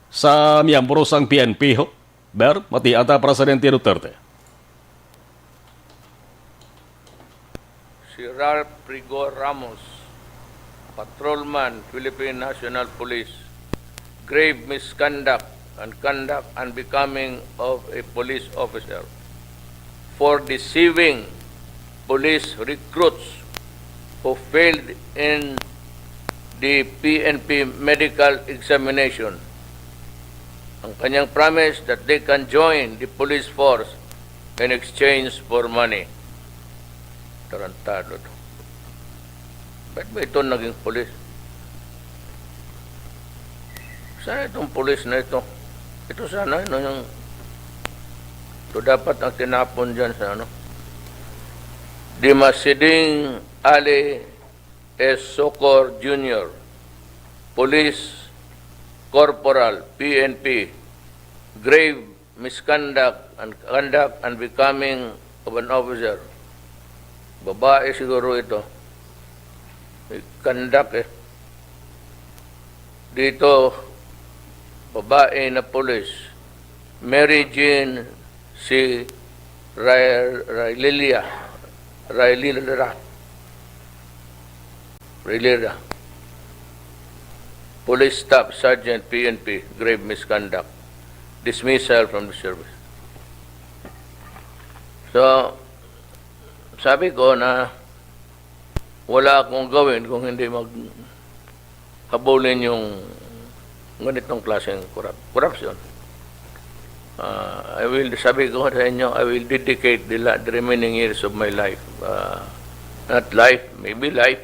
sa miyembro sang P N P, ho. Ber, mati ata Presidente Duterte. Si Ralph Rigor Ramos, patrolman, Philippine National Police, grave misconduct and conduct unbecoming of a police officer for deceiving police recruits who failed in the P N P medical examination. Ang kanyang promise that they can join the police force in exchange for money. Tarantado to. Ba't ba ito naging pulis? Sana itong pulis na ito. Ito sana, no, yung, ito dapat ang tinapon dyan sa ano. Dimasiding Ali S. Socor Junior, Police Corporal, P N P, grave misconduct and conduct unbecoming of an officer. Babae siguro ito. May conduct eh. Dito, babae na pulis, Mary Jean C. Ray-, Raylilia, Raylila, Raylila. Police Staff Sergeant, P N P, grave misconduct. Dismissal from the service. So, sabi ko na wala akong gawin kung hindi mag-, habulin yung ganitong klaseng corrup-, corruption. Ah, I will, sabi ko sa inyo, I will dedicate the la-, the remaining years of my life. Ah, not life, maybe life,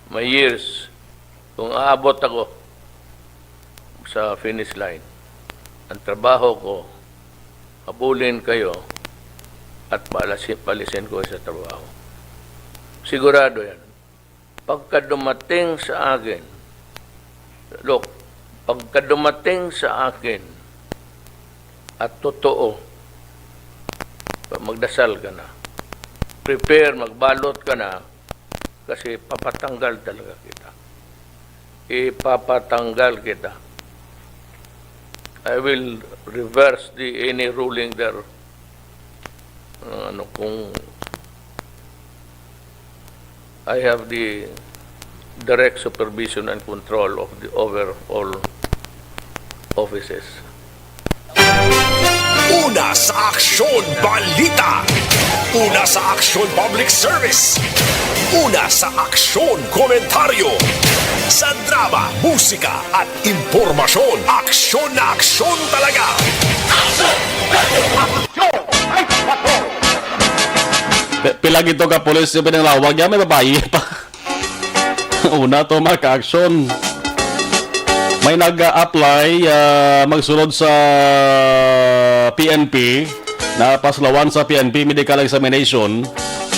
my years. Kung aabot ako sa finish line, ang trabaho ko, habulin kayo at palasi-, palisin ko sa trabaho. Sigurado yan. Pagka dumating sa akin, look, pagka dumating sa akin at totoo, magdasal ka na. Prepare, magbalot ka na, kasi papatanggal talaga kita. Ipapatanggal kita. I will reverse the any ruling there. Uh, ano, kung I have the direct supervision and control of the overall offices. Una sa aksyon, balita. Una sa aksyon, public service. Una sa aksyon, komentaryo. Sa drama, musika, at impormasyon, aksyon na aksyon talaga. Pila gito ka pulis yung pinanglawag niya, may babayi pa. Una to, mga ka-aksyon. May nag-apply uh, magsulod sa P N P, napaslawan sa P N P medical examination.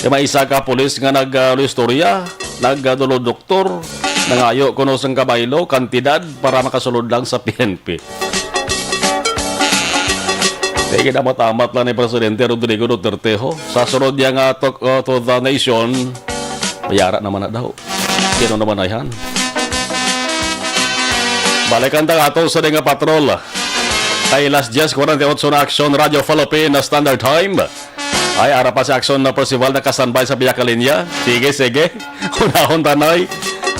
E may isa ka pulis nga nag-istorya, nagdulodoktor, nangayo kuno sang kabaylo, kantidad para makasulod lang sa P N P. Sige, damat-amat lang ni Presidente Rodrigo Duterte ho. Sa sunod niya nga to, uh, to the nation, mayara naman na daw. Sino naman ay han? Balikan ta ato sa nga patrol. Kay las diez cuarenta y ocho na Aksyon Radyo Philippine na Standard Time. Ay, ara pa si Aksyon na Percival nakastandby sa piyakalinya. Sige, sige. Unahon tanay.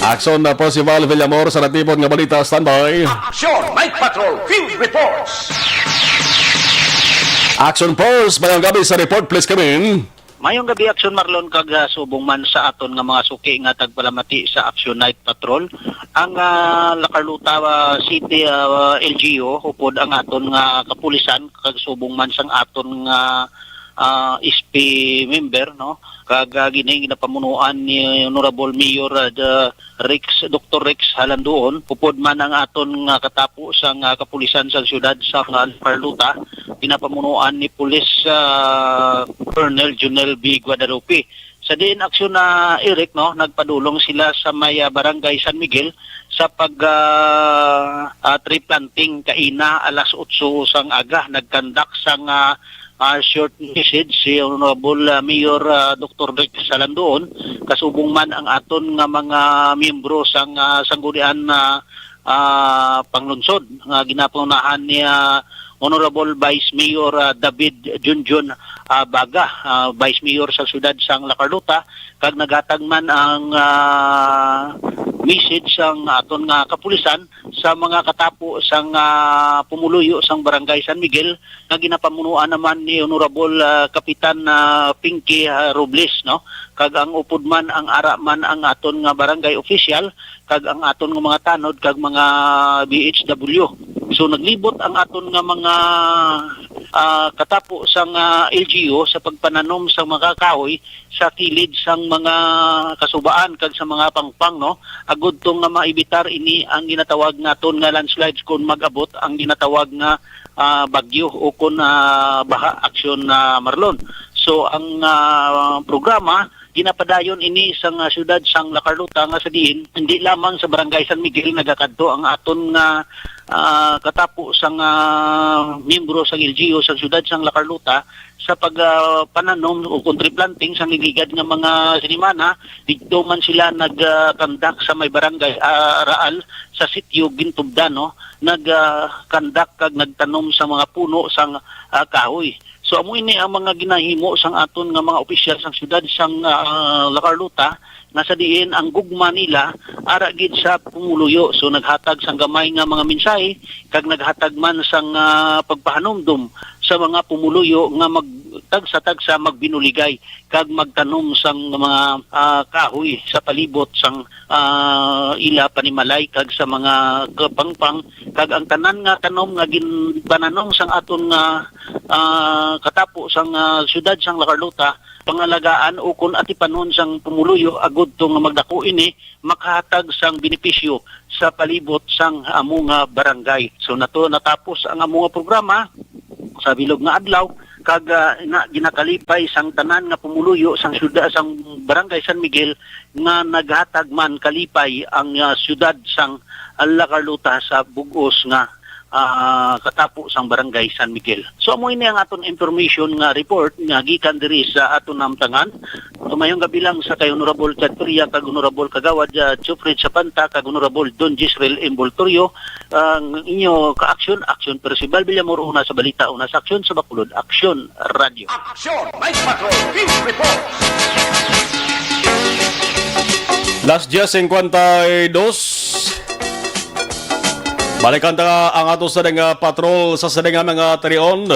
Aksyon na Percival Villamor sa natipon nga balita. Standby. Aksyon Night Patrol Field Reports. Action Force, mayong gabi sa report, please come in. Mayong gabi, Aksyon Marlon, kag ah, subong man sa aton nga mga suki nga tagpalamati sa Action Night Patrol, ang ah, La Carlota ah, City ah, L G U, upod ang aton nga kapulisan, kag subong man sang aton nga ah, S P member, no, kag ah, gini ginapamunuan ni Honorable Mayor ah, Rex, Doktor Rex Halanduon, upod man ang aton nga katapo sang ah, kapulisan sa siyudad sang ah, Carlota, ginapamunuan ni Police ah, Colonel Junel B. Guadalupe. Sa diin aksyon na, Eric, no, nagpadulong sila sa may ah, barangay San Miguel sa pag ah, ah, tree planting kaina alas otso sang aga. Nagkandak sang ah, ah, short message si Honorable ah, Mayor ah, Doktor Rex Salandoon, kasubong man ang aton nga mga miyembro sang ah, sanggunian na ah, panglungsod nga ginapangunahan ni ah, Honorable Vice Mayor ah, David Junjun ah, Baga, ah, Vice Mayor sa siyudad sang La Carlota, kag naghatag man ang ah, message sang aton nga kapulisan sa mga katapo sang ah, pumuluyo sang Barangay San Miguel nga ginapamunuan naman ni Honorable ah, Kapitan ah, Pinky ah, Robles, no, kag ang upod man, ang ara man ang aton nga barangay official kag ang aton nga mga tanod kag mga B H W. So naglibot ang aton nga mga ah, katapo sang ah, L G U sa pagpananom sang mga kahoy sa kilid sang mga kasubaan kag sa mga pangpang, no, agud to nga maibitar ini ang ginatawag naton nga landslides kon mag-abot ang ginatawag nga ah, bagyo o kon ah, baha, Aksyon na Marlon. So ang ah, programa ginapadayon ini sang ah, siyudad sang La Carlota, nga sa diin hindi lamang sa Barangay San Miguel nagakadto ang aton nga ah, katapo sang ah, miyembro sang L G U sang siyudad sang La Carlota sa pag ah, pananom o kon tree planting sang ligad nga mga sinimana. Didto man sila nagkandak sa may barangay ah, Raal sa sitio Gintubdan, no, nagkandak kag nagtanom sa mga puno sang ah, kahoy. So amo ini ang mga ginahimo sang aton nga mga opisyal sang siyudad sang ah, La Carlota, nga sa diin ang gugma nila ara gid sa pumuluyo. So naghatag sang gamay nga mga mensahe kag naghatag man sang ah, pagpahanumdom sa mga pumuluyo nga magtagsa-tagsa magbinuligay kag magtanom sang mga ah, kahoy sa palibot sang ah, ila panimalay kag sa mga kapangpang, kag ang tanan nga tanom nga ginpananom sang aton nga ah, katapo sang ah, siyudad sang La Carlota pangalagaan o kon atipanon sang pumuluyo agud to nga magdako ini makahatag sang benepisyo sa palibot sang amo nga barangay. So nato natapos ang amo nga programa sa bilog nga adlaw, kag ah, na, ginakalipay sang tanan nga pumuluyo sang siyudad sang Barangay San Miguel nga naghatag man kalipay ang ah, siyudad sang La Carlota sa bug-os nga ah, katapo sang Barangay San Miguel. So amo ini ang aton information nga report nga gikan diri sa aton namtangan. Mayong gabi lang sa kay Honorable Chad Peria kag Honorable Kagawad, ah, Jeffrey Chapanta kag Honorable Don Gisrel Emboltorio. Ang inyo ka-aksyon, aksyon, pero si Val Villamor una sa balita, una sa aksyon, sa Bacolod Aksyon Radyo. Aksyon, may patrol, field report. Las diez cincuenta y dos. Balikan ta ang ato sa nga patrol sa sining nga mga talion.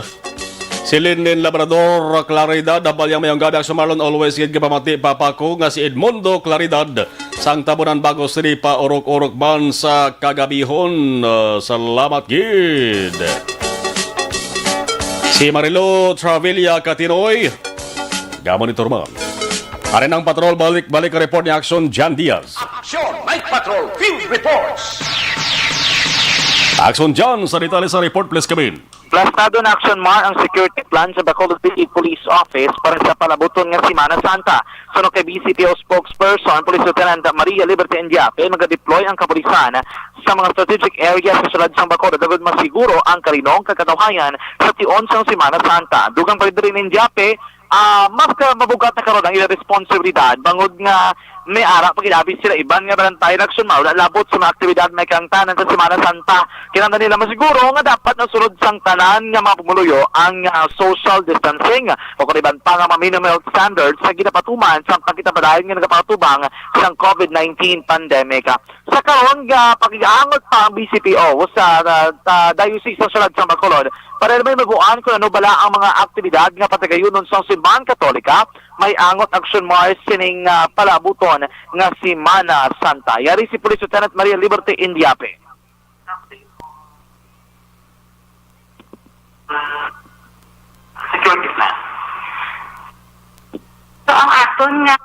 Si Lindin Labrador, Claridad, Habalyang Mayong Gabi, Aksyon Marlon, always gid gipamati, Papa ko, nga si Edmundo Claridad, sang Tabunan Bago City, pa Orok-Orok man sa kagabihon. Ah, salamat gid. Si Marilo Travilla Katinoy, gamon ni Turman. Ari ang patrol, balik, balik ang report ni Aksyon Jan Diaz. Aksyon, may patrol, field reports. Aksyon Jan, sa detalye sa report, please come in. Plastado na, Aksyon Mar, ang security plan sa Bacolod City Police Office para sa palabuton nga Semana Santa. Suno kay B C P O spokesperson, Police Lieutenant Maria Liberty Indiape, magadeploy ang kapulisan sa mga strategic areas sa siyudad sang Bacolod agud masiguro ang kalinong kag kadawhayan sa tion sang Semana Santa. Dugang pa diri ni Indiape, ah, mas ka mabugat na karon ang ila responsibilidad bangod nga may ara pa gid abi sila iban nga barangay, Aksyon Mar, wala labot sa mga aktibidad may kaangtanan sa Semana Santa. Kinahanglan nila masiguro nga dapat nasunod sang tanan nga mga pumuluyo ang, ah, social distancing o kung iban pa nga mga minimum health standards sa ginapatuman sa pagkita padayon nga nagapatubang sang COVID nineteen pandemic. Sa karon, ga-, pakigaangot pa ang B C P O sa, ah, ah, Diocese sa Siyudad sa Bacolod para may maguan kung ano bala ang mga aktibidad nga patagayunon sang simbahan Katolika may angot, Aksyon Mar, sining, ah, palabuton nga Semana Santa. Yari si Police Lieutenant Maria Liberty Indiape. Security plan. So, ang aton nga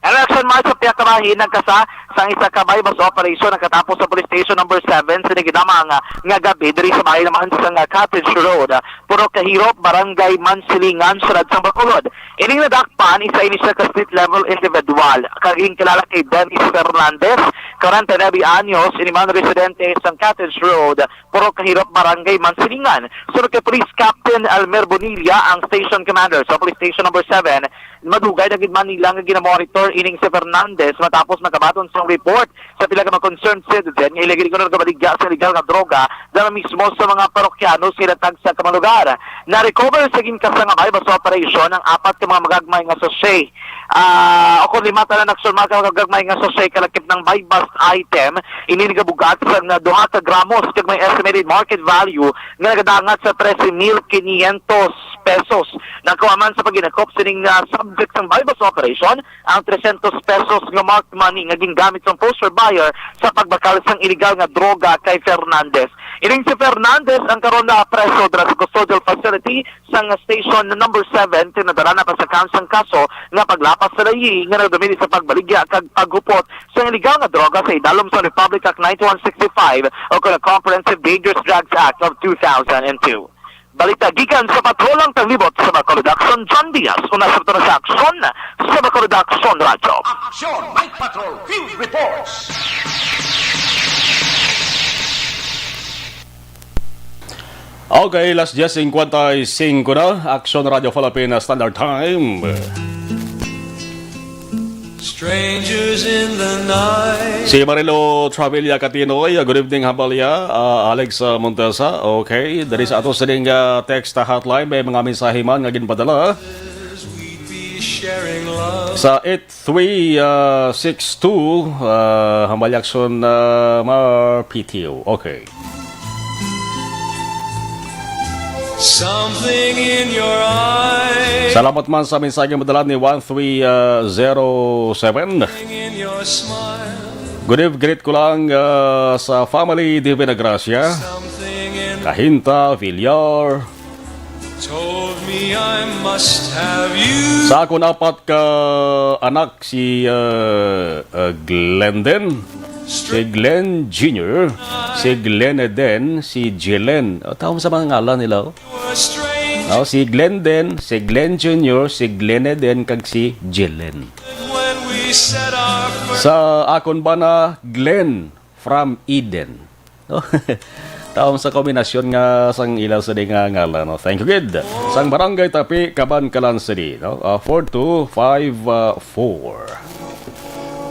Ang Aksyon Mar sa pihak ka bahin nagkasa sang isa ka buy-bust operation nagkatapos sa Police Station Number Seven sa nagidamang nga gabi diri sa bahin naman sa nga Cottage Road, Purok Kahirop, Barangay Mansilingan, Siyudad sang Bacolod. Ining nadakpan, isa ini siya ka street level individual, kag ginkilala kay Dennis Fernandez, kwarenta y nuebe anyos, ini man residente sang Cottage Road, Purok Kahirop, Barangay Mansilingan. Sunod kay Police Captain Elmer Bonilla, ang station commander sa Police Station Number Seven, madugay na gid man nila nga ginamonitor ining si Fernandez matapos makabaton sang report sa pila ka mga concerned citizen nga ila gid kuno nagabaligya sa illegal nga droga dala mismo sa mga parokyano sa ilang tagsa ka mga lugar. Na-recover sa ginkasa nga buy-bust operation ang apat ka mga magagmay nga sachet. Ah, o kung lima tanan, Aksyon Mar, ka magagmay nga sachet kalakip ng buy-bust item. Ini nagabugat sa nga duha ka gramos kag may estimated market value nga nagadangat sa trese mil quinientos pesos. Nakuha man sa paghinakop sining, ah, subject sang buy-bust operation ang trescientos pesos nga marked money nga gingamit sang poster buyer sa pagbakal sang illegal nga droga kay Fernandez. Ining si Fernandez ang karon naapreso dira sa custodial facility sang Station Number Seven, tinadala na pa sa count sang kaso nga paglapas sa layi nga nagdumili sa pagbaligya kag paghupot sa illegal nga droga sa idalom sa Republic Act ninety-one sixty-five o kon Comprehensive Dangerous Drugs Act of two thousand and two. Balita gikan sa Patrol ang Tanglibot sa Bacolod, Aksyon John Diaz. Una sa Patrol sa Aksyon, sa Bacolod Aksyon Radyo. Aksyon, may Patrol Field Reports. Okay, las diez cincuenta y cinco na. Aksyon Radyo Philippine Standard Time. Strangers in the night. Si Marilo Travilla Katinoy, good evening, Habalia. Ah, Alex, ah, Montesa, okay. Diri sa ato sining, ah, text hotline, may mga mensahe man nga ginpadala. We'd be sharing love. Sa eight three, ah, six two, ah, Habalia Aksyon, ah, Mar P T O. Okay. Something in your eyes. Salamat man sa mensahe nga madala ni one three zero seven. Something in your smile. Good eve, greet ko lang, ah, sa family Divina Gracia. Something in Kahinta, Villar. Told me I must have you. Sa akon apat ka anak, si, ah, ah, Glenden, si Glenn Junior, si Glenn Eden, si Jelen. O, tawag sa mga ngalan nila, oh. Oh, si Glenden, si Glenn Junior, si Glenn Eden, kag si Jelen. Sa akon bana, Glenn from Eden. No? Taon sa kombinasyon nga sang ila sa di nga ngalan, no? Thank you, gid. Sang Barangay Tapi, Kabankalan City, no? Ah, four two five four.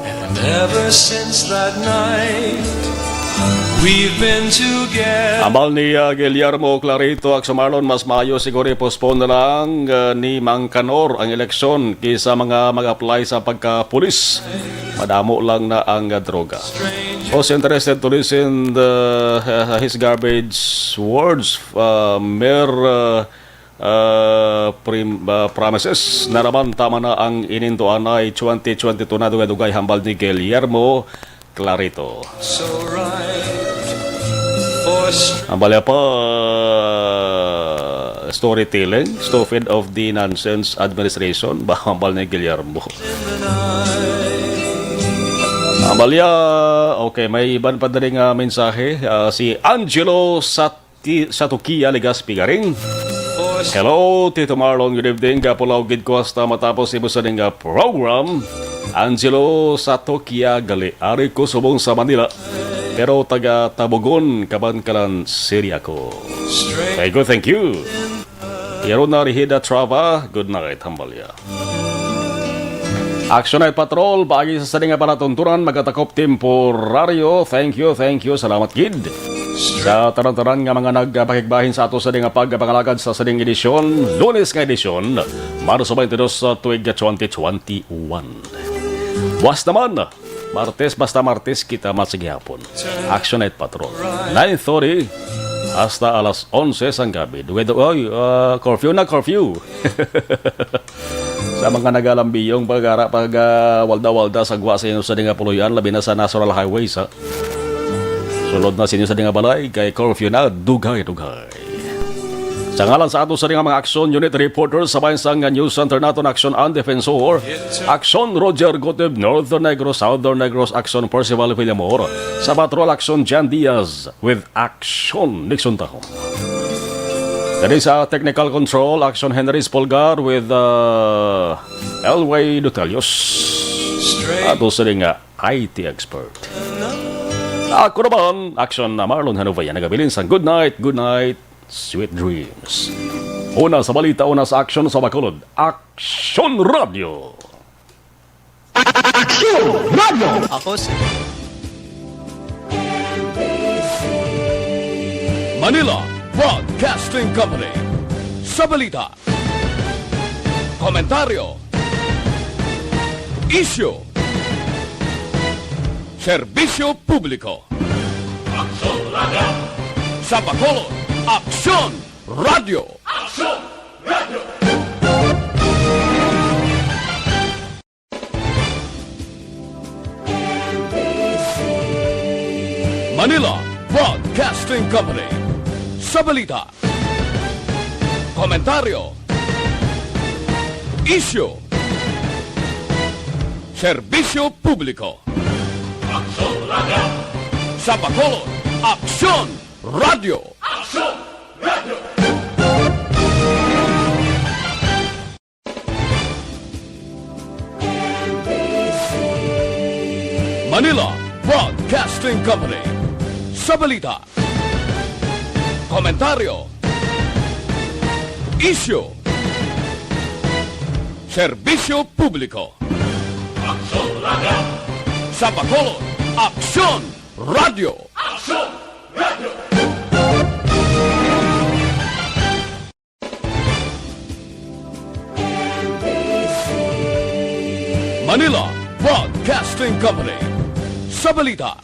And ever since that night, we've been together. Ambal ni, ah, Guillermo Clarito, Akso Marlon, mas maayo siguro i-postpone na lang, ah, ni Mang Kanor ang eleksyon kaysa mga mag-apply sa pagkapulis. Madamo lang na ang, ah, droga. Who's interested to listen the, uh, his garbage words, uh, mere, uh, uh, prim-, uh, promises? Na naman, tama na ang inintuanay twenty twenty-two na dugay-dugay hambal ni Guillermo Clarito. So right for str- Ang balya pa, storytelling, stupid of the nonsense administration, ba, hambal ni Guillermo. Ang balya, okay, may iban pa dali nga mensahe. Ah, si Angelo Sati-, Satukia Legaspi Garing. Hello, Tito Marlon, good evening. Kapulaw gid ko hasta matapos imo sa nga program. Angelo Satukia gali. Ari ko subong sa Manila. Pero taga Tabogon, Kabankalan City ako. Thank you, thank you. Yaro na Rihida Trava, good night, hambalya. Action Night Patrol, paagi sa sini nga palatuntunan, magatakop temporaryo. Thank you, thank you. Salamat gid. Sa tanan-tanan nga mga nagpakigbahin sa ato sa nga pagpangalagad sa sining edisyon, Lunes nga edisyon, Marso twenty-two sa tuig twenty twenty-one. Buwas naman, Martes, basta Martes kita masigihapon. Action Night Patrol. Nine thirty hasta alas onse sang gabi. Duwe, du-, oy, ah, curfew na, curfew. Sa mga nagalambiyong pagara, pag, ah, walda-walda sa gwa sa inyo sa dinga puloy-an, labi na sa National Highway, sa sulod na sa inyo sa dinga balay, kay curfew na, dugay-dugay. Sa ngalan sa ato sa dinga mga action unit reporters sa bayan sang News Center naton, Action and Defensor, Action Roger Gutib, Northern Negros, Southern Negros, Action Percival Villamor, sa Patrol, Action Jan Diaz, with Action Nixon Tahong. Dali sa Technical Control, Action Henry Spolgar with, uh, Elway Dutalios. Ato sa dinga I T expert. Ako naman, Action na Marlon Hanuvaya, nagabilin sang good night, good night, sweet dreams. Una sa balita, una sa action sa Bacolod, Action Radio. Action Radio. Ako si Manila Broadcasting Company. Sa balita, komentaryo, isyu, serbisyo publiko. Action Radio. Sa Bacolod, Action Radio. Action Radio. Manila Broadcasting Company. Sa balita, komentaryo, isyu, serbisyo publiko. Action Radio. Sa Bacolod, Action Radio. Action Radio. Manila Broadcasting Company. Sa balita, komentaryo, isyu, serbisyo publiko. Action Radio. Sa Bacolod, Action Radio. Action Radio. Manila Broadcasting Company. Sa balita,